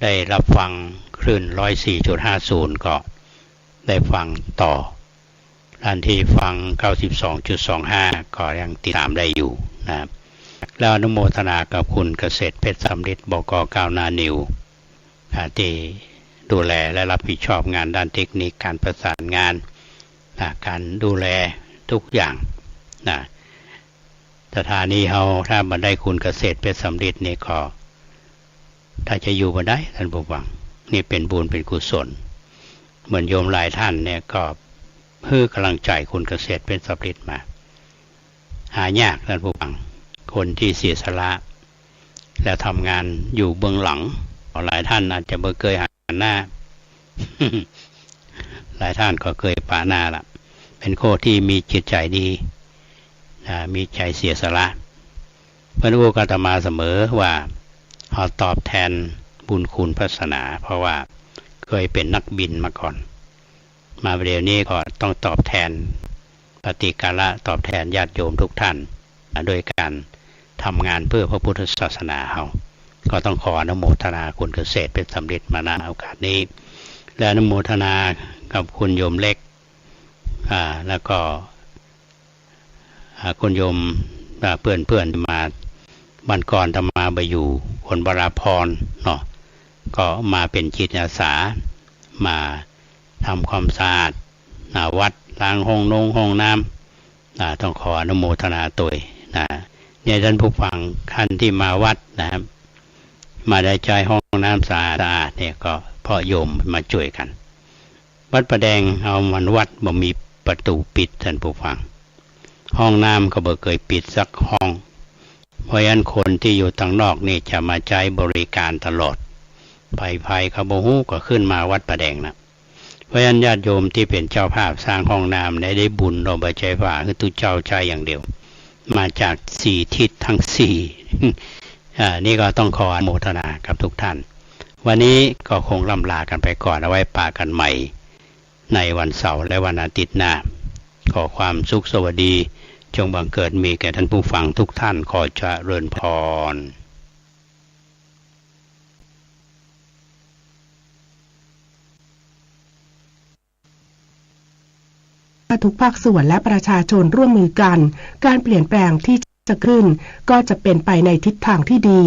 ได้รับฟังคลื่น ร้อยสี่จุดห้าศูนย์ ก็ได้ฟังต่อ ท่านที่ฟัง เก้าสิบสองจุดสองห้า ก็ยังติดตามได้อยู่นะครับ แล้วอนุโมทนากับคุณเกษตรเพชรสำริด บก ก้าวหน้านิว อ่า ที่ดูแลและรับผิดชอบงานด้านเทคนิค การประสานงาน นะ การดูแลทุกอย่าง นะ สถานีเฮาถ้าบ่ได้คุณเกษตรเพชรสำริดนี่ก็ ถ้าจะอยู่บ่ได้ ท่านผู้ฟัง นี่เป็นบุญเป็นกุศล เหมือนโยมหลายท่านเนี่ยก็หื้อกำลังใจคุณเกษตรเพชรสำริดมา หายาก ท่านผู้ฟัง คนที่เสียสละ และทำงานอยู่เบื้องหลัง หลายท่านอาจจะบ่เกยหันหน้า หลายท่านก็เกยปะหน้าละ เป็นคนที่มีจิตใจดี นะ มีใจเสียสละ เปิ้นอู้กับอาตมาเสมอว่า ขอตอบแทนบุญคุณพระศาสนา เพราะว่าเคยเป็นนักบินมาก่อน มาเดี๋ยวนี้ก็ต้องตอบแทนปฏิการะ ตอบแทนญาติโยมทุกท่าน โดยการทำงานเพื่อพระพุทธศาสนาเฮา ก็ต้องขออนุโมทนาคุณเกษตรเพชรสำริดมา ณ โอกาสนี้ และอนุโมทนากับคุณโยมเล็ก อ่า แล้วก็ อ่า คุณโยม อ่า เปื้อนๆ มา วันก่อนอาตมาไปอยู่ คนวราพรเนาะ ก็มาเป็นจิตอาสา มาทำความสะอาด อ่า วัด ล้างห้องนงห้องน้ำ อ่า ต้องขออนุโมทนาตวยนะ เนี่ยท่านผู้ฟัง ท่านที่มาวัดนะครับ มาได้ใจ๊ห้องน้ำสะอาดสะอาดเนี่ย ก็เพราะโยมมาจ้วยกัน วัดป่าแดงเฮามันวัดบ่มีประตู๋ปิด ท่านผู้ฟัง ห้องน้ำก็บ่เกยปิดสักห้อง เพราะฉะนั้นคนที่อยู่ตังนอกนี่จะมาใจ๊บริการตลอด ไผๆ เขาบ่ฮู้ก็ขึ้นมาวัดป่าแดงนะ เพราะฉะนั้นญาติโยมที่เป็นเจ้าภาพสร้างห้องน้ำเนี่ยได้บุญ เราบ่ใจ้ว่าหื้อตุ๊เจ้าใจ๊อย่างเดียว มาจากสี่ทิศทั้งสี่ อ่า นี่ก็ต้องขออนุโมทนากับทุกท่าน วันนี้ก็คงร่ำลากันไปก่อน เอาไว้ปะกันใหม่ในวันเสาร์และวันอาทิตย์หน้า ขอความสุขสวัสดีจงบังเกิดมีแก่ท่านผู้ฟังทุกท่าน ขอเจริญพร ทุกภาคส่วนและประชาชนร่วมมือกัน การเปลี่ยนแปลงที่จะเกิดขึ้นก็จะเป็นไปในทิศทางที่ดี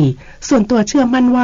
ส่วนตัวเชื่อมั่นว่า